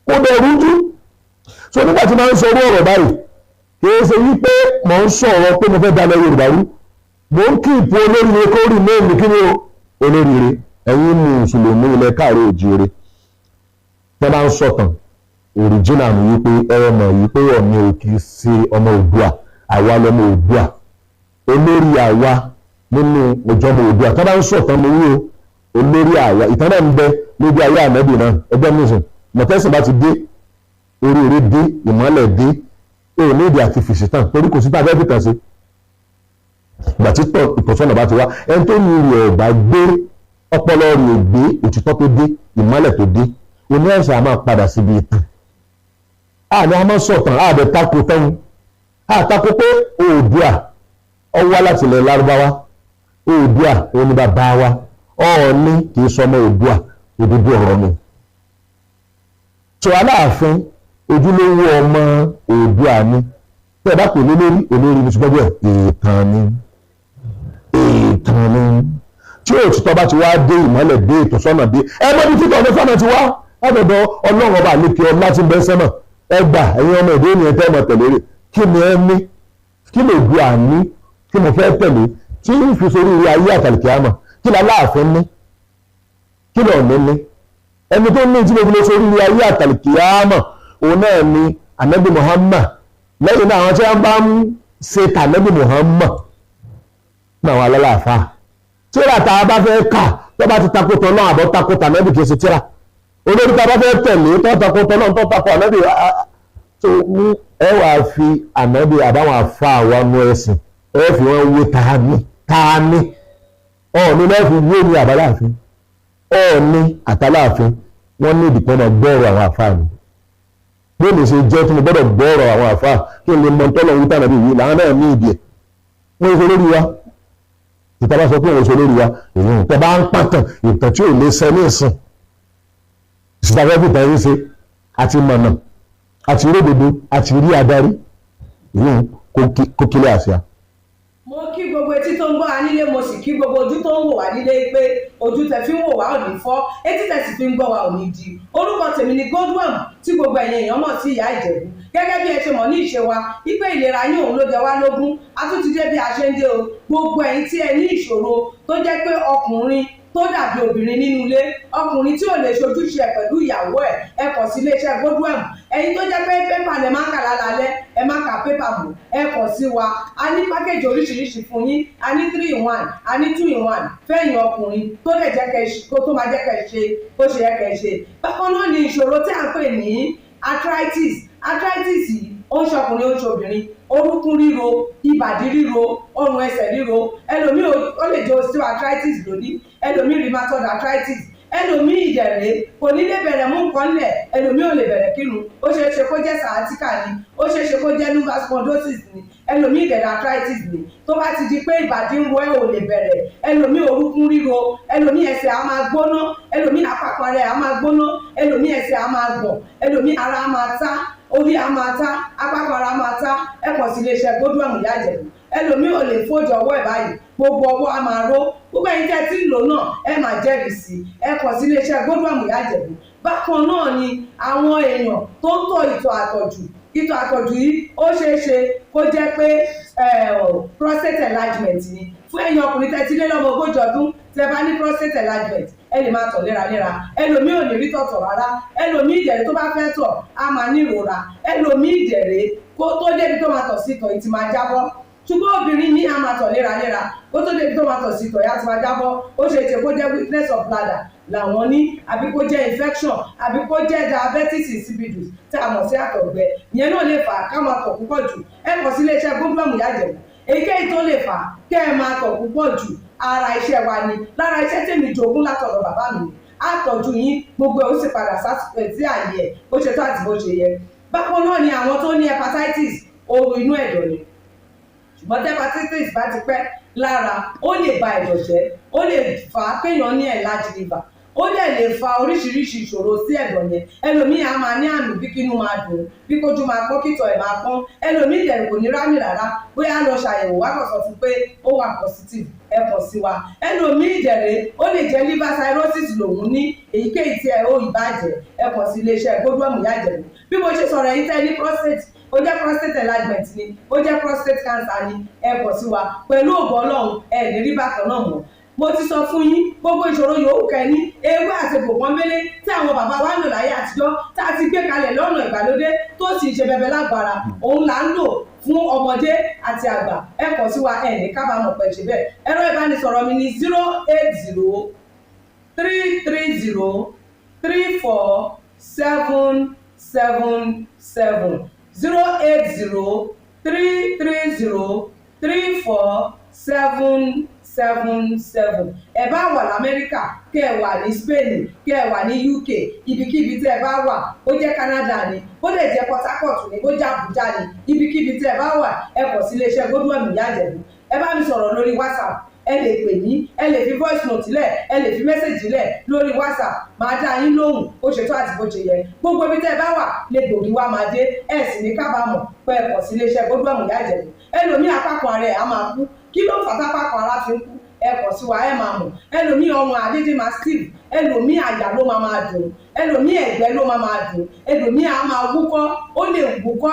kó dẹ̀ rújú. So nígbà tí máa ń sọ orú ọ̀rọ̀ báyìí, kì í ṣe wípé mò ń sọ̀rọ̀ pé mo fẹ́ dalẹ̀ Yorùbá rú. Mò ń kí ipò olóríire kó rí mẹ́rin kí ni o olóríire. Ẹ̀yin mùsùlùmí ilẹ̀ káàárọ̀ òjíire, tẹ́ bá ń sọ̀tàn òrìjínà mi wípé ẹ mọ̀ wípé Ọọ̀ni ò kì í ṣe ọmọ Oòduà, àwa lọmọ Oòduà. Olórí àwa nínú ìjọba Oòduà, tẹ́ bá ń sọ̀tàn mi wí o, olórí àwa, ìtàn náà ń bẹ lójú ayé ànábì náà. Ẹgbẹ́ mùsùlùmí mọ̀tẹ́sìn bá ti dé, oríire dé, ìmọ́lẹ̀ dé, ó ní ìdí àti fìṣítàn, torí kò sí tá a fẹ́ fìtàn sí. Ìgbà tí ìtọ́sọ́nà bá ti wá, ẹni tó ní rẹ̀ ọ̀bá gbé ọpọlọ rẹ̀ gbé òtítọ́ tó dé, ìmọ́lẹ̀ tó dé, oní ẹ̀sán a máa padà síbi ìtàn. Àní a máa sọ̀tàn àbẹ̀ tako tán, àtakò pé Oòduà ó wá láti ilẹ̀ Lárúbáwá. Oòduà òun ni bàbá wa. Ọọ̀ni kì í sọmọ Oòduà, òdodo ọ̀rọ̀ ni. Tó Aláàfin, ojúlówó ọmọ Oòduà ni. Tẹ́ ẹ bá pè ní lórí olórí ní, ṣùgbọ́n bẹ́ẹ̀, ìtàn ni, ìtàn ni. Tí òtítọ́ bá ti wá dé, ìmọ́lẹ̀ dé, ìtọ́sọ́nà dé. Ẹ mọ́ bí títọ́ ọ̀dọ́sọ́nà ti wá látọ̀dọ̀ Ọlọ́run Ọba àlékè ọlá tí ń bẹ sẹ́mọ̀. Ẹ gbà, ẹ̀yin ọmọ èdè ènìyàn tẹ́ ọmọ tẹ̀lé rẹ̀, kí ni ẹ ní? Kí lè du àní kí mo fẹ́ tẹ̀lé tí ń fi sórí ilé ayé àtàlùkì àmọ̀? Kí la láàfin ní? Kí lè ọ̀nà ní ẹni tó ní tí mo fi lè sórí ilé ayé àtàlùkì àmọ̀? Òun náà ni Anabi Muhammad. Lẹ́yìn náà, àwọn tí wọ́n bá ń ṣe tànàbí Muhammad ní àwọn alálàáfáà. Tíra tá a bá fẹ́ kà, tó bá ti takò tọ́ náà àbọ̀ takò tànàbí, kì í ṣe tíra. Olórí tá a bá fẹ́ tẹ̀lé tó takò tọ́ náà, tó takò ànábì tó mú, ẹ wàá fi ànábì àbáwọn afá wa nú ẹ̀sìn, ẹ fi wọn wé tààní tààní. Ọ̀ọ́ni lẹ́ẹ̀fi wé ní àbáláàfin. Ọ̀ọ́ni àtàláàfin, wọ́n ní ìdìpọ́n náà gbọ́ọ̀rọ̀ àwọn afá mi. Bí èmi ṣe jẹ́ tí mo gbọ́dọ̀ gbọ́ọ̀rọ̀ àwọn afá kí n lè mọ tọ́lọ̀ wí tànàbí yìí, làwọn náà ní ìdí ẹ̀. Wọ́n ṣe lórí wa. Ìta bá sọ pé òun ṣe lórí wa, èyí ń tẹ́ bá ń pàtàn ìtàn tí ò lè sẹ ní ìsìn ìsìtàfẹ́ fìtàn yín ṣe àti mọ̀nà àti ródòdó àti rí adarí, èyí kó kílẹ̀ àṣà. Mo kí gbogbo etí tó ń gbọ́ wa nílé, mo sì kí gbogbo ojú tó ń wò wá nílé pé ojú tẹ fi ń wò wá ò ní fọ́, etí tẹ sì fi ń gbọ́ wa ò ní di. Orúkọ tèmi ni Godwin, tí gbogbo ẹ̀yin èèyàn mọ̀ sí Ìyá Ìjẹ̀bú. Gẹ́gẹ́ bí ẹ ṣe mọ̀ ní ìṣe wa wípé ìlera yín òun ló jẹ wá lógún, a tún ti dé bí a ṣe ń dé o. Gbogbo ẹ̀yin tí ẹ ní ìṣòro tó jẹ́ pé ọkùnrin tó dàbí obìnrin nínú ilé, ọkùnrin tí ò lè ṣojúṣe ẹ pẹ̀lú ìyàwó ẹ̀, ẹ kàn sí iléeṣẹ́ Godwin. Ẹ̀yin tó jẹ́ pé pépà lẹ máa ń kà lálálẹ́, ẹ má ka pépà mọ́, ẹ kàn sí wa. A ní package oríṣiríṣi fún yín. A ní 3 in 1, a ní 2 in 1 fẹ́yìn ọkùnrin tó lè jẹ́ kẹ́ kó tó máa jẹ́ kẹ́ ṣe bó ṣe yẹ kẹ́ ṣe. Bákan náà ni ìṣòro tí à ń pè ní arthritis. Arthritis yìí, ó ń ṣọkùnrin, ó ń ṣobìnrin. Orúnkún ríro, ìbàdí ríro, ọrùn ẹsẹ̀ ríro. Ẹlòmíì, ó lè jẹ́ osteoarthritis lónìí, ẹlòmíì rheumatoid arthritis, ẹlòmíì ìdẹ̀rẹ̀ kò ní lè bẹ̀rẹ̀ mú nǹkan lẹ̀, ẹlòmíì ò lè bẹ̀rẹ̀ kírun. Ó ṣeé ṣe kó jẹ́ sciatica ni, ó ṣeé ṣe kó jẹ́ lumbar spondylosis ni, ẹlòmíì ìdẹ̀rẹ̀ arthritis ni. Tó bá ti di pé ìbàdí ń wọ ẹ́, ò lè bẹ̀rẹ̀, ẹlòmíì orúnkún ríro, ẹlòmíì ẹsẹ̀ á máa gbóná, ẹlòmíì àpapọ̀ rẹ̀ á máa gbóná, ẹlòmíì ẹsẹ̀ á máa gbọ̀n, ẹlòmíì ara á máa tá, orí á máa tá, apákan ara máa tá, ẹ kàn sí iléeṣẹ́ Godwin Ìyá Ìjẹ̀bú. Ẹlòmíì ò lè fójú ọwọ́ ẹ̀ báyìí, gbogbo ọwọ́ á máa ró. Gbogbo ẹ̀yin tẹ́ ẹ ti ń lò náà, ẹ máa jẹ́rìí sí i. Ẹ kàn sí iléeṣẹ́ Godwin Ìyá Ìjẹ̀bú. Bákan náà ni àwọn èèyàn tó ń tọ̀ ìtọ̀ àtọ̀jù. Ìtọ̀ àtọ̀jù yìí, ó ṣeé ṣe kó jẹ́ pé prostate enlargement ni. Fún ẹ̀yin ọkùnrin tẹ́ ti lé lọ́mọ 40 ọdún, tẹ́ bá ní prostate enlargement, ẹ lè máa tọ̀ léraléra. Ẹlòmíì ò ní rí tọ̀tọ̀ rárá. Ẹlòmíì ìdẹ̀rẹ̀, tó bá fẹ́ tọ̀, á máa ní ìrora. Ẹlòmíì ìdẹ̀rẹ̀, kó tó débi tó máa tọ̀ sí, ìtọ̀ yìí ti máa jábọ́. Ṣùgbọ́n obìnrin ní, á máa tọ̀ léraléra, kó tó débi tó máa tọ̀ sí, ìtọ̀ yìí á ti máa jábọ́. Ó ṣe é ṣe kó jẹ́ weakness of bladder làwọn ní, àbí kó jẹ́ infection, àbí kó jẹ́ diabetes insipidus tí a mọ̀ sí àtọ̀gbẹ. Ìyẹn náà lè fà á ká máa tọ̀ púpọ̀ jù. Ẹ kàn sí iléeṣẹ́ Godwin Ìyá Ìjẹ̀bú. Èyíkéyìí tó lè fà á kẹ́ ẹ máa tọ̀ púpọ̀ jù, ara iṣẹ́ wa ni. Lára iṣẹ́ tèmi jogún látọ̀dọ̀ bàbá mi ni. Á tọ́jú yín, gbogbo ẹ̀ ó sì padà sí àyè ẹ̀ bó ṣe tó àti bó ṣe yẹ. Bákan náà ni àwọn tó ní hepatitis, ooru inú ẹ̀dọ̀ ni. Ṣùgbọ́n tí hepatitis bá ti pẹ́ lára, ó lè ba ẹ̀dọ̀ jẹ́, ó lè fà á kéèyàn ní enlarged liver, ó dẹ̀ lè fa oríṣiríṣi ìṣòro sí ẹ̀dọ̀ yẹn. Ẹlòmíì á máa ní àmì bí kínú máa dùn, bí kójú máa pọ́n, kítọ̀ ẹ̀ máa pọ́n. Ẹlòmíì dẹ̀ kò ní rámì rárá, bóyá lọ ṣàyẹ̀wò wá kàn sọ fún pé ó wà positive. Ẹ kàn sí wa. Ẹlòmíì dẹ̀rẹ̀, ó lè jẹ́ liver cirrhosis lòun ní. Èyíkéyìí tí ẹ ó ìbàjẹ́, ẹ kàn sí iléeṣẹ́ Godwin Ìyá Ìjẹ̀bú. Bí mo ṣe sọ̀rọ̀ yìí, tẹ́ ní prostate, ó jẹ́ prostate enlargement ni, ó jẹ́ prostate cancer ni, ẹ kàn sí wa. Pẹ̀lú ògo Ọlọ́run, ẹ ní rí bákan náà mọ́. Mo ti sọ fún yín, gbogbo ìṣòro yòówù kẹ́ni, ewé àti egbò pọ́nbélé tí àwọn bàbá wa ń lò láyé àtijọ́, tá a ti gbé kalẹ̀ lọ́nà ìgbàlódé, tó sì ń ṣe bẹbẹ lágbára, òun là ń lò fún ọmọdé àti àgbà. Ẹ kàn sí wa, ẹ ní kábàámọ̀ pẹ̀ ṣe bẹ́ẹ̀. Ẹ̀rọ ìbánisọ̀rọ̀ mi ní 08033034777, 08033034777. Ẹ bá wà lamẹ́ríkà, kẹ́ ẹ wà ní Spain, kẹ́ ẹ wà ní UK, ibikíbi tí ẹ bá wà, ó jẹ́ Canada ni, ó lè jẹ́ Port Harcourt ni, ó jẹ́ Abuja ni, ibikíbi tí ẹ bá wà, ẹ kàn sí iléeṣẹ́ Godwin Ìyá Ìjẹ̀bú. Ẹ bá mi sọ̀rọ̀ lórí WhatsApp. Ẹ Ẹ lè pè mí, ẹ lè fi voice note lẹ̀, ẹ lè fi message lẹ̀ lórí WhatsApp, máa dá yín lóhùn bó ṣe tó àti bó ṣe yẹ. Gbogbo ibi tẹ́ ẹ bá wà lè gbòógì wá máa dé. Ẹ sì ní kábàámọ̀ pé ẹ kàn sí iléeṣẹ́ Godwin Ìyá Ìjẹ̀bú. Ẹlòmíì, apákan ara ẹ̀ á máa kú. Kí ló fà tápákan ara fi ń kú? Ẹ kàn sí wa, ẹ máa mọ̀. Ẹlòmíì, ọrùn àdédé máa stiff. Ẹlòmíì, àyà ló máa máa dùn. Ẹlòmíì, ẹ̀gbẹ́ ló máa máa dùn. Ẹlòmíì á máa wúkọ́, ó lè wúkọ́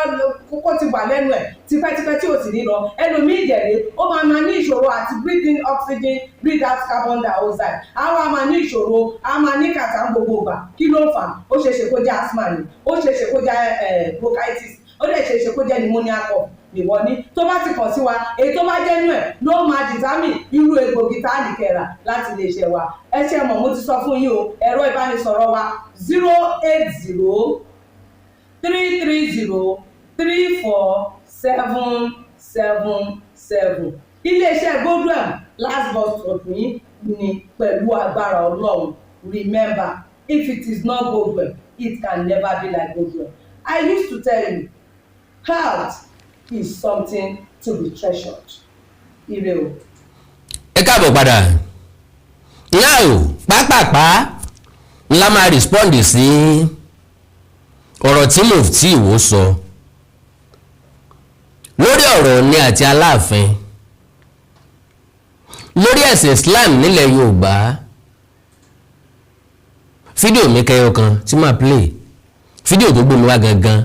kókó ti wà lẹ́nu ẹ̀ tipẹ́tipẹ́ tí ò sì ní lọ. Ẹlòmíì ìjẹ̀lẹ̀, ó máa máa ní ìṣòro àti breathe in oxygen, breathe out carbon dioxide. Á wá máa ní ìṣòro, á máa ní kàtà ń gbogbo ìgbà. Kí ló ń fà? Ó ṣeé ṣe kó jẹ́ asthma ni, ó ṣeé ṣe kó jẹ́ bronchitis, ó lè ṣeé ṣe kó jẹ́ pneumonia cough nìwọ ní. Tó bá ti kàn sí wa, èyí tó bá jẹ́ nú ẹ̀ ló máa determine irú egbògi tá a lè kẹrà láti lè ṣe wa. Ẹ ṣe mọ̀, mo ti sọ fún yín o. Ẹ̀rọ ìbánisọ̀rọ̀ wa, 08033034777. Iléeṣẹ́ Godwin, last bus stop yín ni pẹ̀lú agbára Ọlọ́run. Remember, if it is not Godwin, it can never be like Godwin. I used to tell you, health is something to be treasured. Ire o. Ẹ káàbọ̀ padà. Now, pápápá ńlá máa respond sí ọ̀rọ̀ tí Mufti Ìwó sọ lórí ọ̀rọ̀ Ọọ̀ni àti Aláàfin, lórí ẹ̀sìn Islam nílẹ̀ Yorùbá. Fídíò mi kẹyọ kan tí màá play, fídíò tó gbé mi wá gangan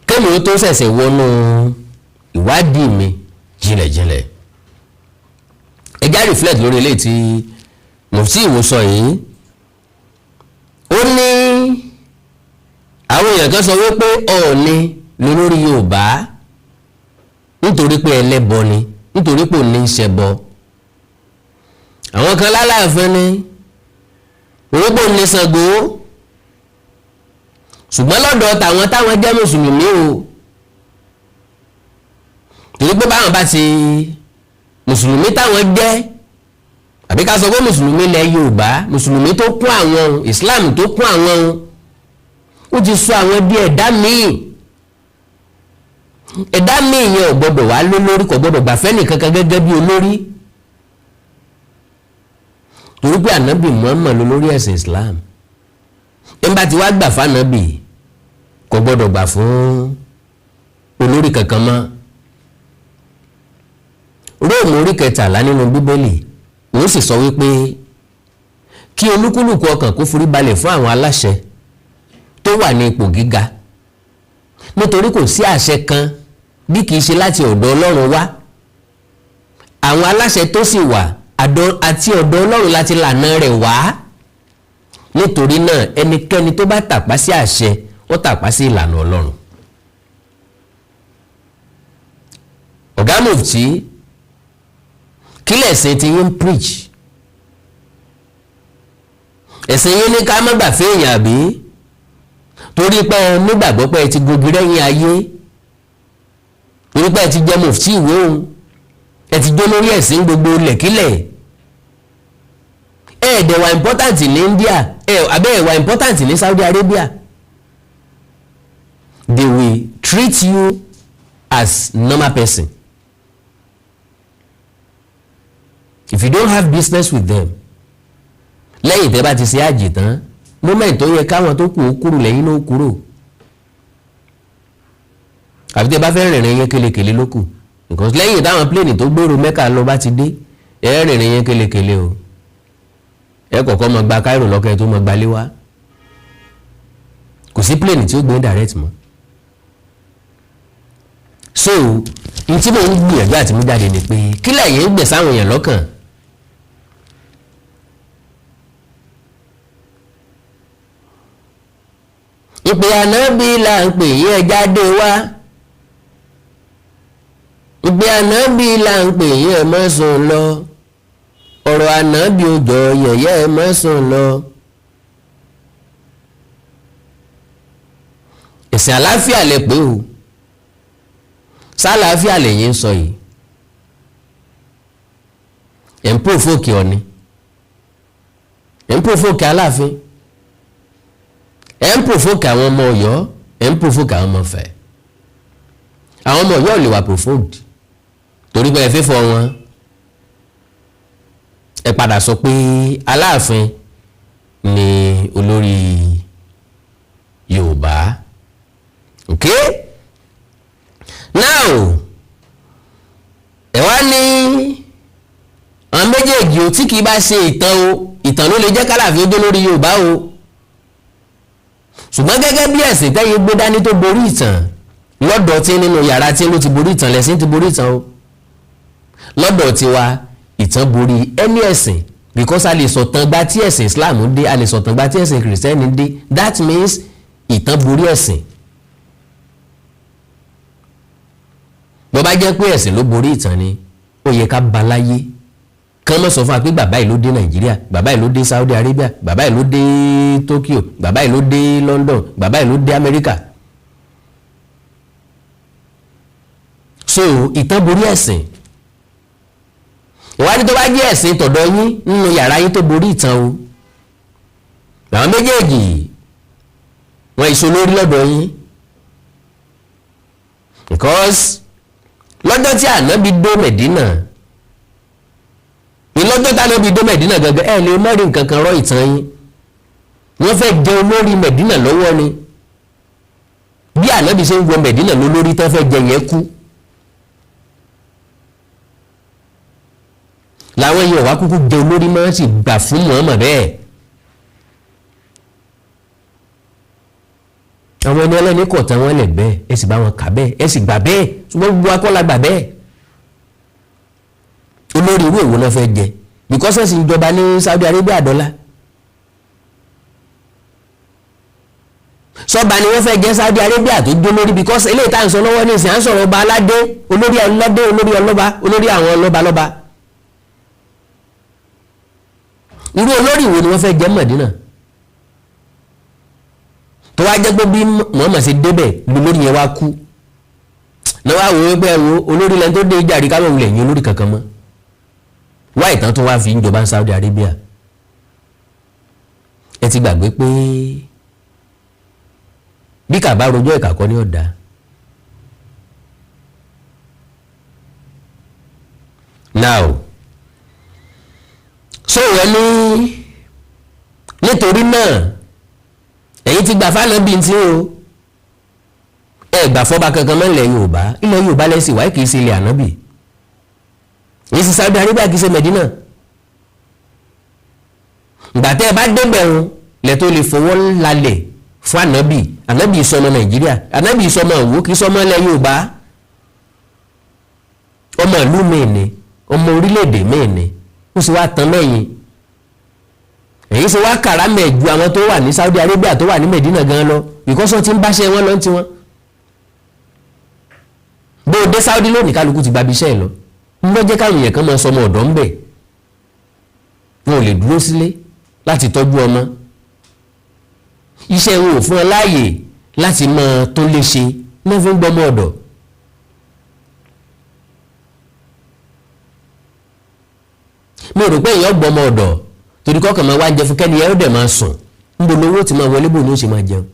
kémi ó tó ṣẹ̀ṣẹ̀ wọnú ìwádìí mi jinlẹ̀jinlẹ̀. Ẹ já reflect lórí eléyìí tí Mufti Ìwó sọ yìí. Ó ní àwọn èèyàn kan sọ wípé Ọọ̀ni lolórí Yorùbá nítorí pé ẹlẹ́bọ ni, nítorí pé òní ń ṣẹbọ. Àwọn kan lálàáfin ni, orógbó ní Ṣàngó. Ṣùgbọ́n lọ́dọ̀ tàwọn táwọn jẹ́ mùsùlùmí o, torí pé báwọn bá ti mùsùlùmí táwọn jẹ́, àbí ká sọ pé mùsùlùmí ilẹ̀ Yorùbá, mùsùlùmí tó kún àwọn, Islam tó kún àwọn, ó ti sọ àwọn bí ẹ̀dá míì. Ẹ̀dá míì yẹn ò gbọ́dọ̀ wá lólórí, kò gbọ́dọ̀ gbàfẹ́ nìkankan gẹ́gẹ́ bí olórí, torí pé Ànábì Muhammad lólórí ẹ̀sìn Islam. Ẹ̀ bá ti wá gbà fánábì, kò gbọ́dọ̀ gbà fún olórí kankan mọ́. Róòmù orí 13 nínú Bíbélì, òun sì sọ wípé kí olúkúlùkù ọkàn kó forí balẹ̀ fún àwọn aláṣẹ tó wà ní ipò gíga, nítorí kò sí àṣẹ kan bí kìí ṣe láti ọ̀dọ̀ Ọlọ́run wá. Àwọn aláṣẹ tó sì wà, àti ọ̀dọ̀ Ọlọ́run láti lànà rẹ̀ wá. Nítorí náà, ẹnikẹ́ni tó bá tàpá sí àṣẹ, ó tàpá sí ìlànà Ọlọ́run. Ọ̀gá Mufti, kílẹ̀ ẹ̀sìn tí yín preach? Ẹ̀sìn yín ní ká má gbà fẹ́yìn, àbí torí pé ẹ nígbàgbọ́ pé ẹ ti gogi rẹ́yìn ayé, torí pé ẹ ti jẹ́ Mufti ìwé òun, ẹ ti jó lórí ẹ̀sìn gbogbo lẹ̀kílẹ̀, ẹ dẹ̀ wà important ní India, ẹ abẹ́ ẹ̀ wà important ní Saudi Arabia. They will treat you as normal person. If you don't have business with them, lẹ́yìn tẹ́ bá ti ṣe àjì tán, moment tó yẹ káwọn tó kù ó kúrò, lẹ́yìn ló kúrò, àfi tẹ́ bá fẹ́ rìnrìn yẹn kélekèle ló kù, because lẹ́yìn táwọn plane tó gbèrò Mẹ́kà lọ bá ti dé, ẹ rìnrìn yẹn kélekèle o. Ẹ kọ̀kọ́ mọ gba Cairo lọ́kẹ́ tó mọ gbalé wá. Kò sí plane tí ó gbé direct mọ́. So n tí mò ń gbìyànjú àti mú jáde ni pé kí lẹ́yìn ń gbẹ̀ sáwọn èèyàn lọ́kàn. Ìpè Ànábì là ń pè yín, ẹ jáde wá. Ìpè Ànábì là ń pè yín, ẹ má sùn lọ. Ọ̀rọ̀ Ànábì ò jọ yẹ̀yẹ́, ẹ má sùn lọ. Ẹ̀sìn àláfíà lẹ pé o, sálàáfíà lẹ́yìn ń sọ yìí. Ẹ̀ ń pòfókè Ọ̀ni, ẹ̀ ń pòfókè Aláàfin, ẹ̀ ń pòfókè àwọn ọmọ Ọ̀yọ́, ẹ̀ ń pòfókè àwọn ọmọ Ifẹ̀. Àwọn ọmọ Ọ̀yọ́ ò lè wà provoked torí pé ẹ fẹ́ fọ wọn. Ẹ padà sọ pé Aláàfin ni olórí Yorùbá. Okay, now ẹ wá ní àwọn méjèèjì o, tí kì í bá ṣe ìtàn o, ìtàn ló lè jẹ́ kálàfin ó dé lórí Yorùbá o. Ṣùgbọ́n gẹ́gẹ́ bí ẹ̀sìn tẹ́yìn gbé dání tó borí ìtàn lọ́dọ̀ tí nínú yàrá tí ló ti borí ìtàn, lẹ́sìn ti borí ìtàn o. Lọ́dọ̀ tiwa, ìtàn borí ẹni ẹ̀sìn, because a lè sọ̀tàn gba tí ẹ̀sìn Islam dé, a lè sọ̀tàn gba tí ẹ̀sìn Kìrìsìtẹ́nì dé. That means ìtàn borí ẹ̀sìn. Bó bá jẹ́ pé ẹ̀sìn ló borí ìtàn ni, ó yẹ ká ba láyé kán mọ̀ sọ fún wa pé bàbá yìí ló dé Nàìjíríà, bàbá yìí ló dé Saudi Arabia, bàbá yìí ló dé Tokyo, bàbá yìí ló dé London, bàbá yìí ló dé Amẹ́ríkà. So ìtàn borí ẹ̀sìn. Ìwádìí tó bá jẹ́ ẹ̀sìn tọ̀dọ̀ yín nínú yàrá yín tó borí ìtàn o, àwọn méjèèjì wọn ìṣó lórí lọ́dọ̀ yín, because lọ́jọ́ tí ànábi dó Mẹ̀dínà ní, lọ́jọ́ tí ànábi dó Mẹ̀dínà gangan, ẹ̀ lè mẹ́rin nǹkan kan rọ́ ìtàn yín. Wọ́n fẹ́ jẹ olórí Mẹ̀dínà lọ́wọ́ ni. Bí ànábi ṣe ń wọ Mẹ̀dínà lólórí tán fẹ́ jẹ yẹn kú, làwọn èèyàn wá kúkú jẹ olórí máa ń sì gbà fún Muhammad bẹ́ẹ̀. Àwọn ẹni ẹlẹ́ni kọ̀ tán wọ́n lẹ̀ bẹ́ẹ̀, ẹ sì bá wọn kà bẹ́ẹ̀, ẹ sì gbà bẹ́ẹ̀. Ṣùgbọ́n gbogbo akọ́lá gbà bẹ́ẹ̀. Olórí irú èwo náà fẹ́ jẹ? Because ẹ̀sìn ìjọba ní Saudi Arabia dọ́là sọba ni wọ́n fẹ́ jẹ́ Saudi Arabia tó dó lórí, because eléyìí tá à ń sọ lọ́wọ́ ní ìsìn, à ń sọ̀rọ̀ ọba aládé, olórí ọlọ́dé, olórí ọlọ́ba, olórí àwọn ọlọ́ba lọ́ba. Irú olórí wo ni wọ́n fẹ́ jẹ́ Mọ̀dínà tó wá jẹ́ pé bí Muhammad ṣe débẹ̀ lórí yẹn wá kú náà, wá wò ó pé wo olórí lẹ́ni tó dé jàre, ká lóun lè yín olórí kankan mọ́ wá ìtàn tó wá fi ń jọba ní Saudi Arabia. Ẹ ti gbàgbé pé bí kàbá rojọ́ ìkà kọ́ ní ọ̀dà. Now so wọ́n ní nítorí náà ẹ̀yin ti gbà fáwọn bíi tí o ẹ gbà fọba kankan mọ́ ilẹ̀ Yorùbá. Ilẹ̀ Yorùbá lẹ́sìn wáyé, kìí ṣe ilẹ̀ ànábì, yìí sì Saudi Arabia, kìí ṣe Medina. Ìgbà tẹ́ ẹ bá débẹ̀ o lẹ́ tó lè fọwọ́ lálẹ̀ fún ànábì. Ànábì sọmọ Nàìjíríà, ànábì sọmọ Òwò, kìí sọmọ ilẹ̀ Yorùbá. Ọmọ ìlú míì ni, ọmọ orílẹ̀-èdè míì ni. Ó sì wá tán mẹ́yìn, èyí ṣe wá kàrámẹ̀ ju àwọn tó wà ní Saudi Arabia tó wà ní Medina gan lọ, because wọ́n ti ń báṣẹ́ wọn lọ ní tiwọn. Bó o dé Saudi lónìí, kálukú ti gbabi iṣẹ́ ẹ̀ lọ. Ń lọ jẹ́ káwọn èèyàn kan máa sọmọ ọ̀dọ́ ń bẹ̀, wọn ò lè dúró sílé láti tọ́jú ọmọ. Iṣẹ́ wọn ò fún ọ láàyè láti máa tó lè ṣe náà fi ń gbọmọ ọ̀dọ̀. Mi ò rò pé èèyàn gbọmọ ọ̀dọ̀ torí kọ́kàn máa wá jẹ fún kẹ́ni ẹ̀ ó dẹ̀ máa sùn. Níbo lówó ti máa wọlé, bò ní ó ṣe máa jẹun?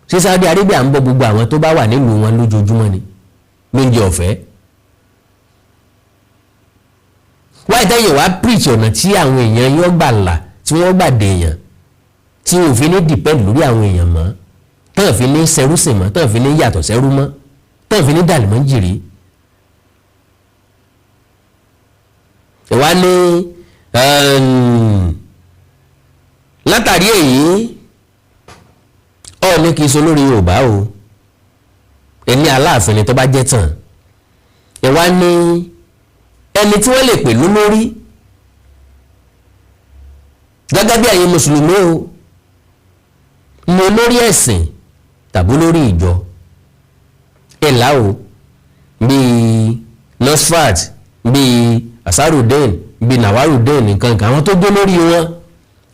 Ṣé Saudi Arabia ń bọ́ gbogbo àwọn tó bá wà nílùú wọn lójoojúmọ́ ni lóúnjẹ ọ̀fẹ́? Wáyé tẹ́yìn wá preach ọ̀nà tí àwọn èèyàn yóò gbà là, tí wọ́n gbà dèèyàn, tí wọn ò fi ní depend lórí àwọn èèyàn mọ́, tán fi ní sẹrúsìn mọ́, tán fi ní yàtọ̀ sẹ́rú mọ́, tán fi ní dàlùmọ́ jìrì. Ìwá ní látàrí èyí Ọọ̀ni kì í so lórí Yorùbá o, ẹni Aláàfin ni tó bá jẹ́ tàn. Ìwá ní ẹni tí wọ́n lè pè lólórí gẹ́gẹ́ bí ẹ̀yin mùsùlùmí o ní olórí ẹ̀sìn tàbí olórí ìjọ ẹ̀là o, bíi Nasfat, bíi Asarudeen, bíi Nawarudeen, nǹkan kan àwọn tó gbé lórí wọn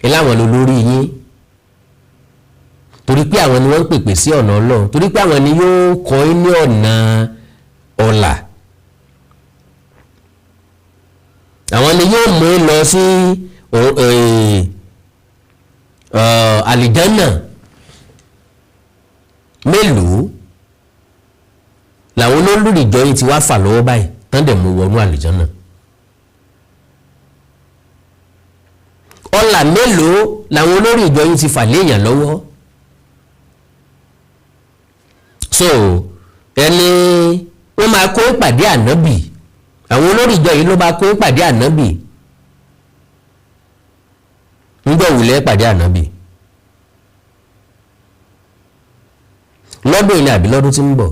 ẹ láwọn ló lórí yín, torí pé àwọn ni wọ́n ń pèpè sí ọ̀nà Ọlọ́run, torí pé àwọn ni yóò kọ́ ní ọ̀nà ọ̀la, àwọn ni yóò mú lọ sí àlìjánà. Mélòó làwọn olólùrìjọ yìí ti wá fà lọ́wọ́ báyìí tán dẹ̀ mú wọnú àlìjánà? Ọlà mélòó làwọn olórí ìjọ yìí ti fà léèyàn lọ́wọ́? So ẹni wọ́n máa kó ìpàdé ànábì, àwọn olórí ìjọ yìí ló máa kó ìpàdé ànábì. Ńgbọ́ wùlẹ̀ ìpàdé ànábì lọ́dún yìí ni àbí lọ́dún tí ń bọ̀?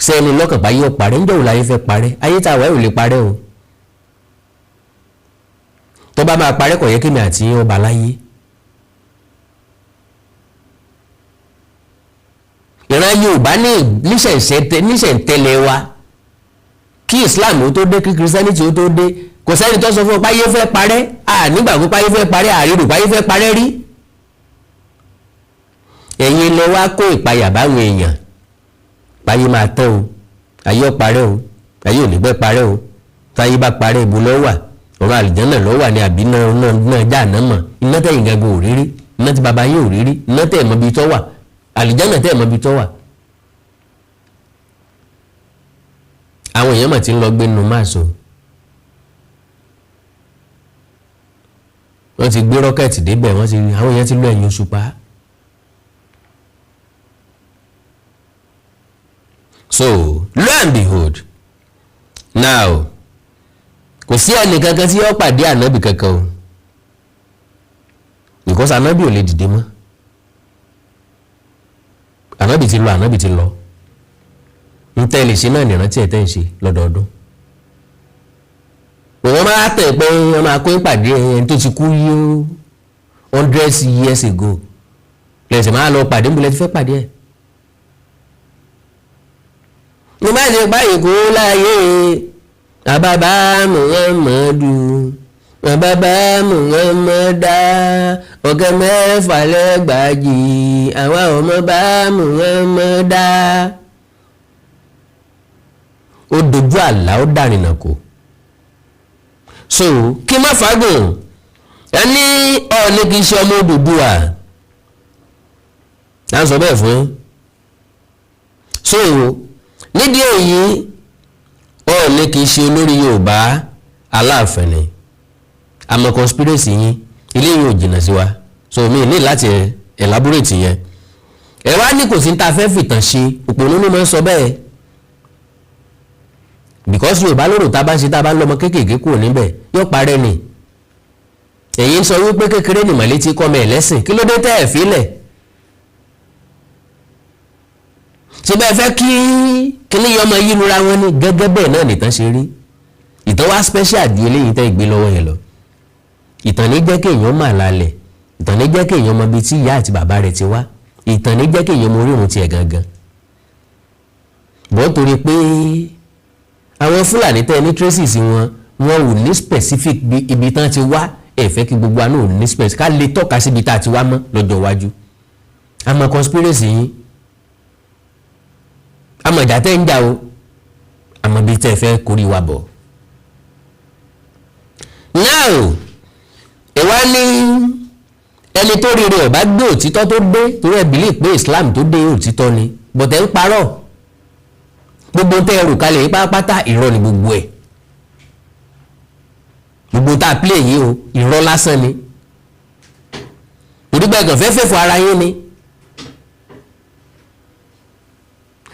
Sẹ́ni lọ́kàn pa yóò parẹ́? Ńjọ́ wò láyé fẹ́ parẹ́? Ayé tá a wáyé ò lè parẹ́ o. Tó bá máa parẹ́, kò yẹ kémi àti yín ọba láyé. Ìran Yorùbá ní níṣẹ̀ǹtẹ̀lẹ̀ wa, kí Islam ó tó dé, kí Christianity ó tó dé, kò sẹ́ni tó sọ fún ọ páyé fẹ́ parẹ́. À nígbà pé páyé fẹ́ parẹ́, àrírò páyé fẹ́ parẹ́ rí. Ẹ̀yin lẹ wá kó ìpayà báwọn èèyàn, páyé máa tán o, ayé ó parẹ́ o, ayé ò ní pẹ́ parẹ́ o. Táyé bá parẹ́, ibo ló wà? Ọ̀rọ̀ àlìjánà ló wà ní àbí náà náà jáàná mọ̀? Iná tẹ̀yìn gangan ò rírí, iná tí baba yín ò rírí, iná tẹ̀ mọ́ ibi tó wà, àlìjánà tẹ̀ mọ́ ibi tó wà. Àwọn èèyàn mà ti ń lọ gbé nu máàsó, wọ́n ti gbé rọ́kẹ̀tì débẹ̀, wọ́n ti àwọn èèyàn ti lọ ẹ̀yìn òṣùpá. So lo and behold, now kò sí ẹnì kankan tí yóò pàdé ànábì kankan o, because ànábì ò lè dìde mọ́. Ànábì ti lọ, ànábì ti lọ. Ń tẹ́ lè ṣe náà nìrántí ẹ̀ tẹ́ ń ṣe lọ́dọọdún. Wọ́n máa tẹ̀ pé wọ́n máa kó ìpàdé ẹni tó ti kú yó 100 years ago lẹ́sẹ̀ máa lọ pàdé. Níbo lẹ ti fẹ́ pàdé ẹ̀? Mo bá ṣe báyìí kú láyé àbábá Muhammadu, àbábá Muhammada, ọ̀kẹ́ mẹ́fà lẹ́gbàájì, àwa ọmọ bá Muhammada. Ó dojú àlá, ó dàrínà kò. So kí má fagùn, ẹni Ọọ̀ni kì í ṣe ọmọ Odùduwà à ń sọ bẹ́ẹ̀ fún. So nídìí èyí, Ọọ̀ni kì í ṣe olórí Yorùbá, Aláàfin ni. Àmọ́ conspiracy yín ilé yìí ò jìnnà sí wa, so mi ní láti elaborate yẹn. Ẹ wá ní kò sí ní ta fẹ́ fìtàn ṣe. Òpònú ló máa ń sọ bẹ́ẹ̀, because Yorùbá lóró tá a bá ń ṣe, tá a bá ń lọ́mọ kéékèèké kúrò níbẹ̀, yóò parẹ́ ni. Èyí ń sọ wípé kékeré ní màlẹ́ tí kọ́ ọmọ ẹ̀ lẹ́sìn. Kí ló dé tẹ́ ẹ̀ fílẹ̀? Ṣé bẹ́ẹ̀ fẹ́ kí kíní yọ ọmọ yìí lura wọn ni? Gẹ́gẹ́ bẹ́ẹ̀ náà nìtàn ṣe rí. Ìtàn wá special ju eléyìí tẹ́ ìgbé lọ́wọ́ yẹn lọ. Ìtàn ní jẹ́ kéèyàn mà lálẹ̀, ìtàn ní jẹ́ kéèyàn mọ ibi tí ìyá àti bàbá rẹ̀ ti wá, ìtàn ní jẹ́ kéèyàn mọ orírun tiẹ̀ gangan. Bọ́ torí pé àwọn Fúlàní tẹ́ ní traces wọn, wọn ò ní specific ibi tán ti wá. Ẹ fẹ́ kí gbogbo àná ò ní specific ká lè tọ́ka síbi tá a ti wá mọ́ lọ́jọ́ iwájú. Àmọ́ conspiracy yín, àmọ́ ìjà tẹ́ ń jà o, àmọ́ bí tẹ́ fẹ́ kórìí wa bọ̀. Now ìwá ní ẹni tó rí rẹ̀ ọ̀bá gbé òtítọ́ tó dé, torí ẹ believe pé Islam tó dé òtítọ́ ni, bọ̀tẹ́ ń parọ́. Gbogbo tẹ́ ẹrù kalẹ̀ yìí pátápátá, irọ́ ni gbogbo ẹ̀. Gbogbo tá a play yìí o, irọ́ lásán ni. Onígbàgbọ́n fẹ́ fẹ́ fọ ara yín ni.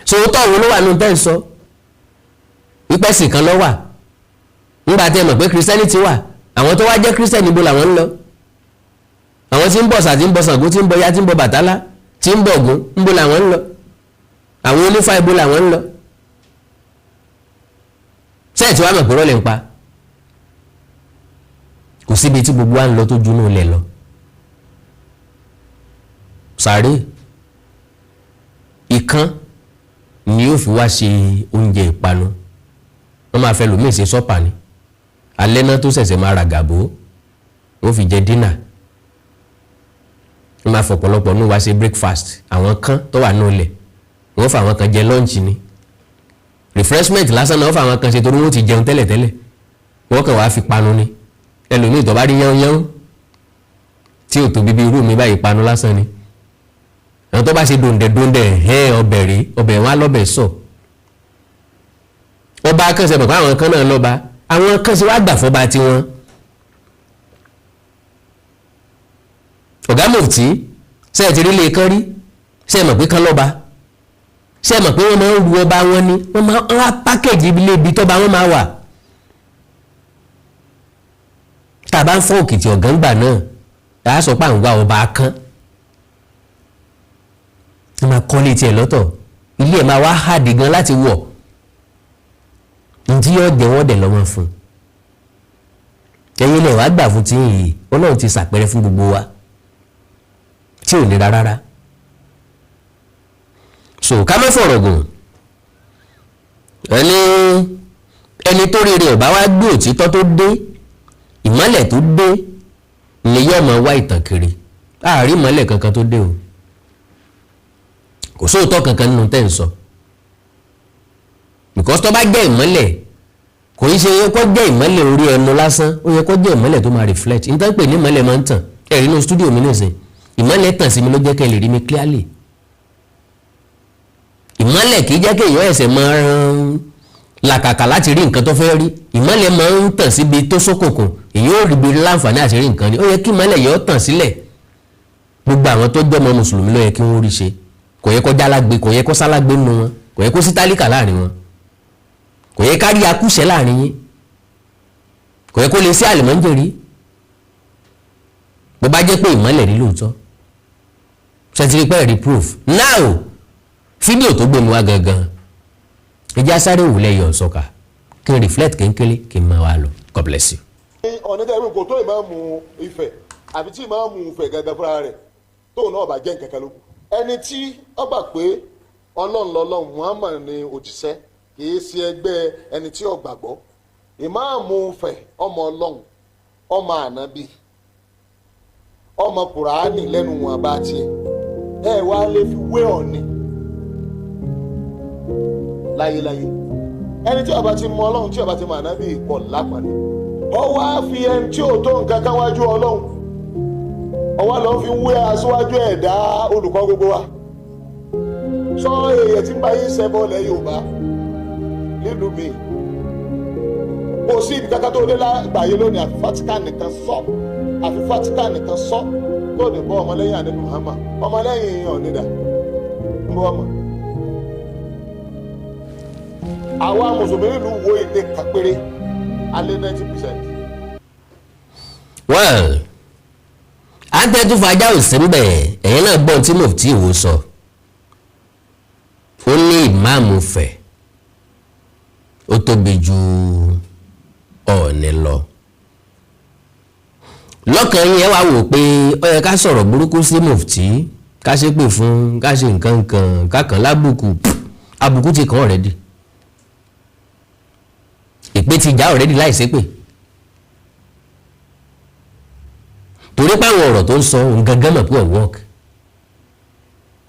Sòótọ́ òun ló wà nù tẹ́ ń sọ wípé ẹ̀sìn kan ló wà, ńgbà tẹ́ mọ̀ pé Christianity wà. Àwọn tó wá jẹ́ Christian, níbo làwọn ń lọ? Àwọn tí ń bọ̀ Ṣà, tí ń bọ̀ Ṣàngó, tí ń bọ̀ Ya, tí ń bọ̀ Bàtálá, tí ń bọ̀ Ògún, níbo làwọn ń lọ? Àwọn onífá, ibo làwọn ń lọ? Sẹ́ẹ̀tì wàá mọ̀ pé rọ́ọ̀lẹ̀ ń pa. Kò síbi tí gbogbo wa ń lọ tó junú ilẹ̀ lọ sàárè. Ìkan ni yóò fi wá ṣe oúnjẹ ìpanu. Wọ́n máa fẹ́ lòmíì ṣe sọ́pà ni. Alẹ́ náà tó ṣẹ̀ṣẹ̀ máa ra gàbó, wọ́n fi jẹ dínà. Wọ́n máa fọ̀pọ̀lọpọ̀ ní wá ṣe breakfast. Àwọn kan tó wà ní ilẹ̀, wọ́n fà àwọn kan jẹ lunch ni. Refreshment lásán náà wọ́n fà àwọn kan ṣe, torí wọ́n ti jẹun tẹ́lẹ̀tẹ́lẹ̀, wọ́n kàn wá fi panu ni. Ẹlòmíì tó bá rí yánnyán tí ò tóbi bí irú mi báyìí, panu lásán ni. Àwọn tó bá ṣe dòǹdẹ̀ dòǹdẹ̀ ẹ̀, ọbẹ̀ rí ọbẹ̀ wọn á lọ́bẹ̀ sọ. Ọba akẹ́sẹ̀ bàbá àwọn kan náà lọ́ba, àwọn kan ṣe wá gbà fọba tiwọn. Ọ̀gá mufti, ṣé ẹ ti rí ilé kan rí? Ṣé ẹ mọ̀ pé kán lọ́ba? Ṣé ẹ mọ̀ pé wọ́n máa ń ru ọba wọn ni? Wọ́n máa ń wá package ilé ibi tọ́ba wọn máa wà. Tá a bá ń fọ́ òkìtì ọ̀gángbà náà, tá a sọ pé à ń wá ọba kan, wọ́n máa kọ́lé tiẹ̀ lọ́tọ̀, ilé ẹ̀ máa wá hard gan láti wọ̀. Ntí yóò jẹ́ wọ́n dẹ̀ lọ́mọ fún ẹ̀yin lẹ̀ wá gbà fún tí yìí. Ọlọ́run ti ṣàpẹẹrẹ fún gbogbo wa tí ò nira rárá. So ká má fọ̀rọ̀ gùn. Ẹni ẹni tó rere ọ̀bá wá gbé òtítọ́ tó dé, ìmọ́lẹ̀ tó dé ni yóò máa wá ìtàn kiri. Àárín ìmọ́lẹ̀ kankan tó dé o, kò sóòótọ́ kankan nínú tẹ́ ń sọ, because tó bá jẹ́ ìmọ́lẹ̀, kò í ṣe yẹ kó jẹ́ ìmọ́lẹ̀ orí ẹnu lásán, ó yẹ kó jẹ́ ìmọ́lẹ̀ tó máa reflect. Nítorí pé ní ìmọ́lẹ̀ máa ń tàn. Ẹ̀rí inú studio mi nìsín, ìmọ́lẹ̀ tàn sí mi ló jẹ́ kẹ́ lè rí mi clearly. Ìmọ́lẹ̀ kì í jẹ́ kéèyàn ẹ̀sẹ̀ máa ń làkàkà láti rí nǹkan tó fẹ́ rí. Ìmọ́lẹ̀ máa ń tàn síbi tó ṣókùnkùn, èyí ò rí bí láǹfààní àti rí nǹkan ni. Ó yẹ kí ìmọ́lẹ̀ yẹn ó tàn sílẹ̀. Gbogbo àwọn tó jọmọ mùsùlùmí ló yẹ kí wọ́n rí ṣe. Kò yẹ kó jálágbe, kò yẹ kó sálágbe nínú wọn, kò yẹ kó sí tálíkà láàrin wọn, kò yẹ ká rí akúṣẹ̀ láàrin yín, kò yẹ kó lè sí àlùmọ́ńjẹ̀rí. Bó bá jẹ́ pé ìmọ́lẹ̀ ní lóòótọ́, ṣètìlí pẹ́ rí proof now. Fídíò tó gbé mi wá gangan, ẹ jẹ́ sáré wùlẹ̀ yọ̀ sọ́ka kí n reflect kéńkéré, kí n máa wá lọ. God bless you. Ọ̀nà tẹ́ ẹ kò tó ìmáàmù Ifẹ̀, àbí tí ìmáàmù Ifẹ̀ gangan fúnra rẹ̀ tóun náà bá jẹ́ nǹkan kan ló kù. Ẹni tí ó gbà pé Ọlọ́run lọ́lọ́run, Muhammad ni òjíṣẹ́, kì í ṣe ẹgbẹ́ ẹni tí ó gbàgbọ́. Ìmáàmù Ifẹ̀, ọmọ Ọlọ́run, ọmọ ànábì, ọmọ Kùránì lẹ́nu wọn bá tiẹ̀, ẹ wá lè fi wé Ọ̀ọ̀ni láyéláyé. Ẹni tí ó bá ti mọ Ọlọ́run, tí ó bá ti mọ ànábì, pọ̀ lápàdé, ọ wá fi ẹni tí ò tó nǹkan kan wájú Ọlọ́run, ọ wá lọ fi wé aṣíwájú ẹ̀dá, olùkọ́ gbogbo wa. Sọ èèyàn tí ń bá yín ṣẹbọ lẹ Yorùbá nílùú mi, kò sí ibi kankan tó dé lágbàáyé lónìí àfi Vatican nìkan sọ, àfi Vatican nìkan sọ tó ní bọ́ ọmọlẹ́yìn ànábì Muhammad, ọmọlẹ́yìn ọ̀nìdà ń bọ́ ọmọ. Àwa mùsùlùmí nílùú wo ìdè kàpéré alẹ́ 90%. Well, àtẹ̀tùfàjà ò sí mbẹ̀. Ẹ̀yin náà gbọ́n tí mufti Ìwó sọ. Ó ní ìmáàmù Ifẹ̀ ó tóbi ju Ọọ̀ni lọ. Lọ́kàn yín, ẹ wá wò pé ó yẹ ká sọ̀rọ̀ burúkú sí mufti, ká ṣépè fún, ká ṣe nǹkan kan, ká kàn lábùkù. Àbùkù ti kàn already, ìpè ti já already láì ṣépè, torí páwọn ọ̀rọ̀ tó ń sọ, òun gangan mọ̀ pé ò work.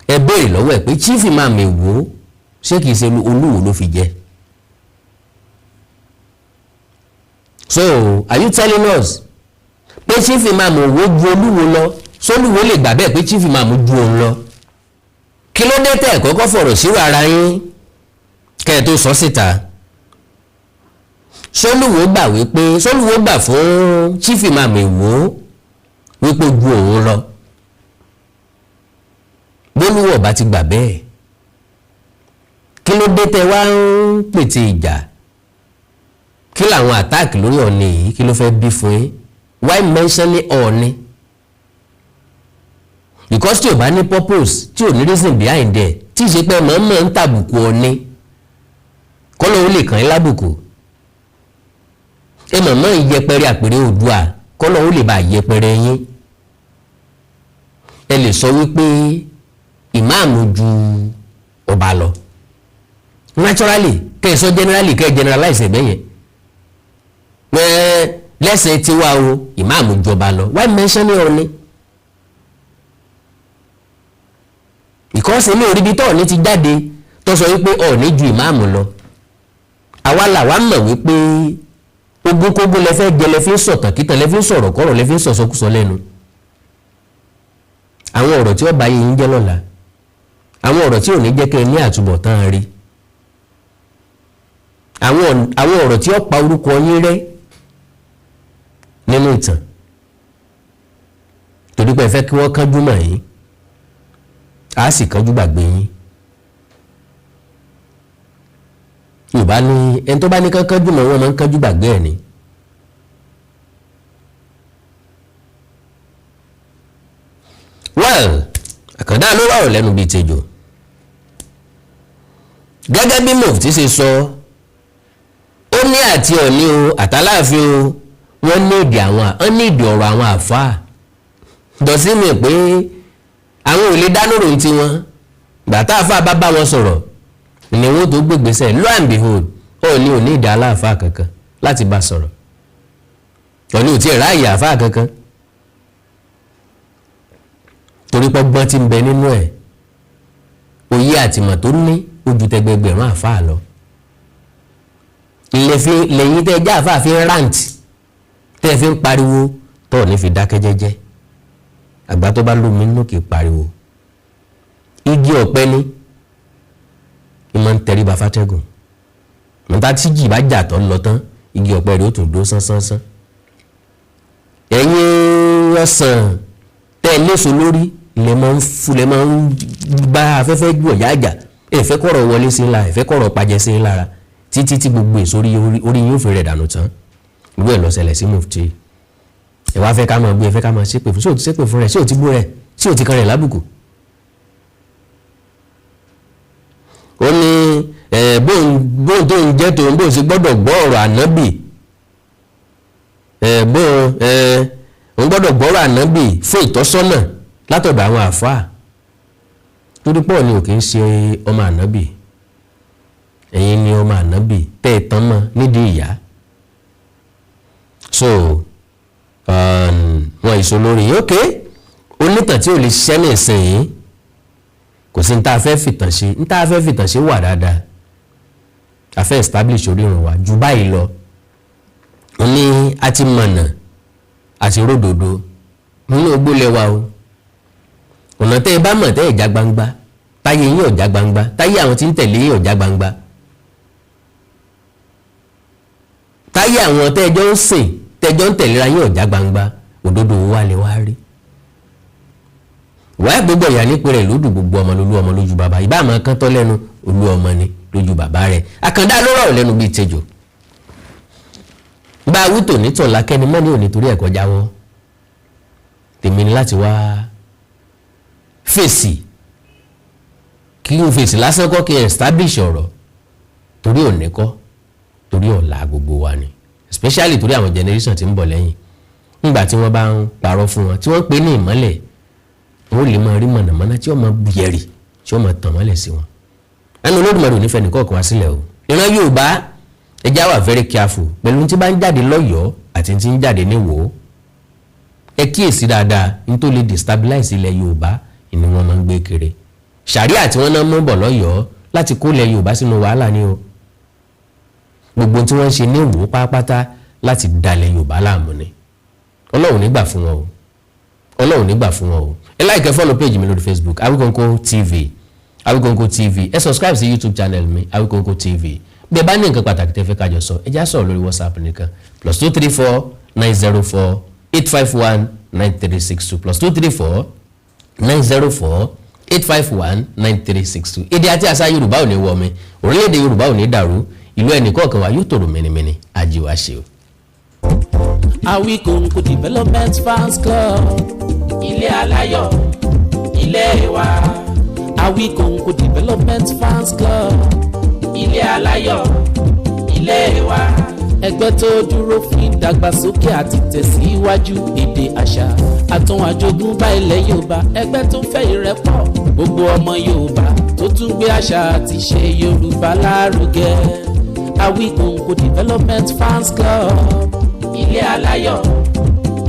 Ẹ béèrè lọ́wọ́ ẹ̀ pé chief imam Ìwó, ṣé kìí ṣe Olúwo ló fi jẹ́? So are you telling us pé chief imam Ìwó ju Olúwo lọ? Sólúwo lè gbà bẹ́ẹ̀ pé chief imam ju òun lọ? Kí ló dé tẹ̀ kọ́kọ́ fọ̀rọ̀ sírò ara yín kẹ́ ẹ tó sọ síta? Sólúwo gbà wípé, sólúwo gbà fún chief imam Ìwó wípé ju òun lọ? Bólúwọ̀ bá ti gbà bẹ́ẹ̀, kí ló dé tẹ wá ń pètè ìjà? Kí làwọn attack lórí Ọọ̀ni yìí, kí ló fẹ́ bí fún yín? Why mentioning Ọọ̀ni? Because tí o bá ní purpose, tí o ní reason behind it, tí ì ṣe pé mọ̀ọ́mọ̀ ń tàbùkù Ọọ̀ni kọ́ ló lè kàn ín lábùkù, ẹ mọ̀ọ́mọ̀ ń yẹpẹrẹ àpèrè Oòduà kọ́ ló lè bá yẹpẹrẹ yín. Ẹ lè sọ wípé ìmáàmù ju ọba lọ naturally, kẹ́ ẹ sọ generally, kẹ́ ẹ generalize ẹ̀ bẹ́yẹn ẹ lẹ́sẹ̀ tiwa o, ìmáàmù jọba lọ. Why mentioning Ọọ̀ni? Because èmi ò rí ibi tó Ọọ̀ni ti jáde tó sọ wípé Ọọ̀ni ju ìmáàmù lọ. Àwa làwa mọ̀ wípé ogúnkógún lẹ fẹ́ jẹ, lẹ fi ń sọ̀tàn kítàn, lẹ fi ń sọ̀rọ̀ kọ́rọ̀, lẹ fi ń sọ̀sọ́kúsọ lẹ́nu. Àwọn ọ̀rọ̀ tí ó bá yín jẹ́ lọ́la, àwọn ọ̀rọ̀ tí ò ní jẹ́ kẹ́ ẹ ní àtúbọ̀tán rí, àwọn ọ̀rọ̀ tí ó pa orúkọ yín rẹ́ nínú ìtàn, torí Pé ẹ fẹ́ kí wọ́n kánjú mọ̀ yín, á sì kánjú gbàgbé yín. Yorùbá ní ẹni tó bá ní kán kánjú mọ̀, wọ́n máa ń kánjú gbàgbé ẹ̀ ni. Well, Àkàndá ló wà ọ̀ lẹ́nu bíi tejò. Gẹ́gẹ́ bí Mufti ṣe sọ, ó ní àti Ọ̀ọ̀ni o, àtàláàfin o, wọ́n ní èdè àwọn, wọ́n ní èdè ọ̀rọ̀ àwọn àfáà. Dọ̀sí mi pé àwọn ò lè dáná ròhun tiwọn gbàtà àfáà bá bá wọn sọ̀rọ̀ ni wọ́n tó gbégbèsè. Lo and behold, Ọ̀ọ̀ni ò ní ìdá aláàfáà kankan láti bá sọ̀rọ̀. Ọ̀ọ̀ni ò tiẹ̀ ráàyè àfáà kankan torí pọ́gbọ́n tí ń bẹ nínú ẹ̀, òye àtìmọ̀ tó ní ojú tẹgbẹgbẹ̀rún àfáà lọ. Lẹ́yìn tẹ́ já àfáà fi ń rant, tẹ́ fi ń pariwo, tọ́ ní fi dákẹ́ jẹ́jẹ́. Àgbà tó bá lómi nínú kì í pariwo. Igi ọ̀pẹ ni ìmọ̀ ń tẹríba fátẹ́gùn. Níta tí jì bá jà tọ́ lọ tán, igi ọ̀pẹ rẹ̀ ó tún dó sánsánsánsán. Ẹ̀yin ọ̀sán tẹ́ ẹ léso lórí lẹ máa ń fu, lẹ máa ń bá afẹ́fẹ́ gbọ̀ yáàjà. Ẹ fẹ́ kọ̀rọ̀ wọlé sí ńlá, ẹ fẹ́ kọ̀rọ̀ pàjẹ́ sí ńlára títí tí gbogbo èso orí yóò fi rẹ̀ dànù tán. Ìwé ẹ̀ lọ ṣẹlẹ̀ sí Mufti. Ẹ wá fẹ́ ká máa gbé, ẹ fẹ́ ká máa ṣépè fún. Ṣé ò ti ṣépè fún rẹ̀? Ṣé ò ti bú rẹ̀? Ṣé ò ti kan rẹ̀ lábùkù? Ó ní bóun tó ń jẹ́ tòun, bóun sì gbọ́dọ̀ gbọ́ ọ̀rọ̀ ànábì, bóun òun gbọ́dọ̀ gbọ́rọ̀ ànábì fún ìtọ́sọ́nà látọ̀dọ̀ àwọn àfáà. Torí pọ̀ ni ò kì í ṣe ọmọ ànábì, ẹ̀yin ni ọmọ ànábì tẹ́ ẹ tán mọ́ nídìí ìyá. So wọn ìṣó lórí ok onítàn tí ò lè ṣiṣẹ́ ní ìsìn yìí, kò sí ní tá a fẹ́ fìtàn ṣe. Ní tá a fẹ́ fìtàn ṣe wà dáadáa, a fẹ́ establish orírun wa ju báyìí lọ. Ní a ti mọ̀nà àti ródòdó nínú ogbólẹ̀ wa o. Ọ̀nà tẹ́ ẹ bá mọ̀ tẹ́ ẹ já gbangba, táyé yín ọ̀já gbangba, táyé àwọn tí ń tẹ̀lé yín ọ̀já gbangba, táyé àwọn tẹ́ ẹ jọ ń sìn, tẹ́ ẹ jọ ń tẹ̀léra yín ọ̀já gbangba, òdodo wa lè wá rí. Wáyé gbogbo ìyá nípe rẹ̀ lódù, gbogbo ọmọ lolú ọmọ lójú bàbá. Ìbá àmọ́ kan tọ́ lẹ́nu olú ọmọ ni lójú bàbá rẹ̀. Àkàndá ló rọ̀ lẹ́nu bíi tejò. Bá a wí tòní tọ̀la, kẹ́ni mọ́ni ò ní torí ẹ̀kọ́ jáwọ́. Tèmi ni láti wá fèsì, kí n fèsì lásán kọ́, kí n establish ọ̀rọ̀ torí òní kọ́, torí ọ̀la gbogbo wa ni, especially torí àwọn generation tí ń bọ̀ lẹ́yìn. Nígbà tí wọ́n bá ń parọ́ fún wọn, tí wọ́n ń pè ní ìmọ́lẹ̀, wọ́n lè máa rí mọ̀nàmọ́ná tí wọ́n máa yẹ̀rì, tí wọ́n máa tàn mọ́lẹ̀ sí wọn. Ẹnu Olódùmarè ò ní fẹ́ nìkọ̀ọ̀kan wá sílẹ̀ o. Ìran Yorùbá, ẹ já wà very careful pẹ̀lú tí bá ń jáde lọ́yọ̀ọ́ àti tí ń jáde níwò. Ẹ kíyèsí dáadáa, ní tó lè destabilize ilẹ̀ Yorùbá ni wọ́n máa ń gbé kiri. Ṣàríà tí wọ́n náà mú bọ̀ lọ́yọ̀ọ́ láti kó ilẹ̀ Yorùbá sínú wàhálà ni o. Gbogbo tí wọ́n ń ṣe ní Ìwó pátápátá láti dalẹ̀ Yorùbá láàmú ni. Ọlọ́run nígbà fún wọn o, Ọlọ́run nígbà fún wọn o. Ẹ like, follow page mi lórí Facebook, Awikonko TV, Awikonko TV. Ẹ subscribe sí YouTube channel mi, Awikonko TV. Bí ẹ bá ní nǹkan pàtàkì tẹ́ fẹ́ kájọ sọ, ẹ já sọ̀rọ̀ lórí WhatsApp nìkan: +234 904 851 9362, +234 904 851 9362. Èdè àti àṣà Yorùbá ò ní wọ mi, orílẹ̀-èdè Yorùbá ò ní dàrú, ìlú ẹnì kọ̀ọ̀kan wa yóò tòrò mẹ́nimẹ́ni. Àjíwá ṣe o. Awikonko Development Fans Club, ilé aláyọ̀, ilé wa. Awikonko Development Fans Club, ilé aláyọ̀, ilé wa. Ẹgbẹ́ tó dúró fún ìdàgbàsókè àti tẹ̀síwájú èdè, àṣà àtún àjogúnbá ilẹ̀ Yorùbá. Ẹgbẹ́ tó fẹ́ ìrẹ́pọ̀ gbogbo ọmọ Yorùbá, tó tún gbé àṣà àti ṣe Yorùbá lárugẹ. Awikonko Development Fans Club, ilé aláyọ̀,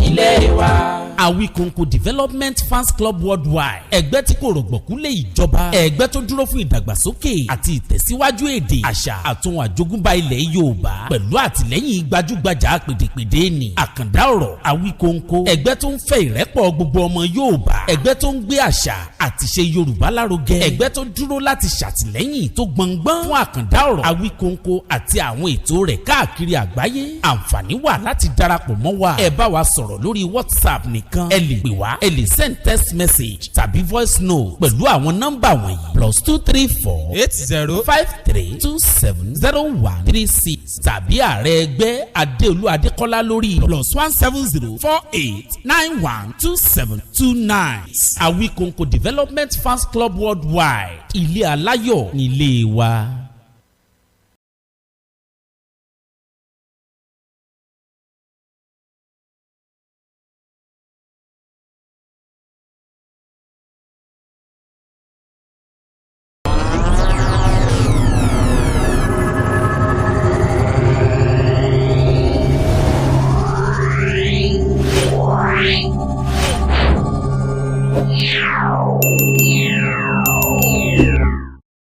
ilé wa. Awikonko Development Fans Club Worldwide, ẹgbẹ́ tí kò rọ̀gbọ̀kú lé ìjọba, ẹgbẹ́ tó dúró fún ìdàgbàsókè àti ìtẹ̀síwájú èdè, àṣà àtún àjogúnbá ilẹ̀ Yorùbá, pẹ̀lú àtìlẹ́yìn gbajúgbajà pèdèpèdè ní Àkàndá ọ̀rọ̀ Awikonko. Ẹgbẹ́ tó ń fẹ́ ìrẹ́pọ̀ gbogbo ọmọ Yorùbá, ẹgbẹ́ tó ń gbé àṣà àti ṣe Yorùbá lárugẹ, ẹgbẹ́ tó dúró láti ṣàtìlẹ́yìn tó gbọngbọ́n fún Àkàndá ọ̀rọ̀ Awikonko àti àwọn ètò rẹ̀ káàkiri àgbáyé. Àǹfààní wà láti darapọ̀ mọ́ wa. Ẹ bá wa sọ̀rọ̀ lórí WhatsApp nìkan. kan, ẹ lè pè wá, ẹ lè send text message tàbí voice note pẹ̀lú àwọn nọ́mbà wọ̀nyí: +234 80 53 27 01 36, tàbí ààrẹ ẹgbẹ́ Adéolú Adékọ́lá lórí +1 70 48 91 27 29. Awikonko Development Fans Club Worldwide, ilé aláyọ̀ nílé wa. Yeah.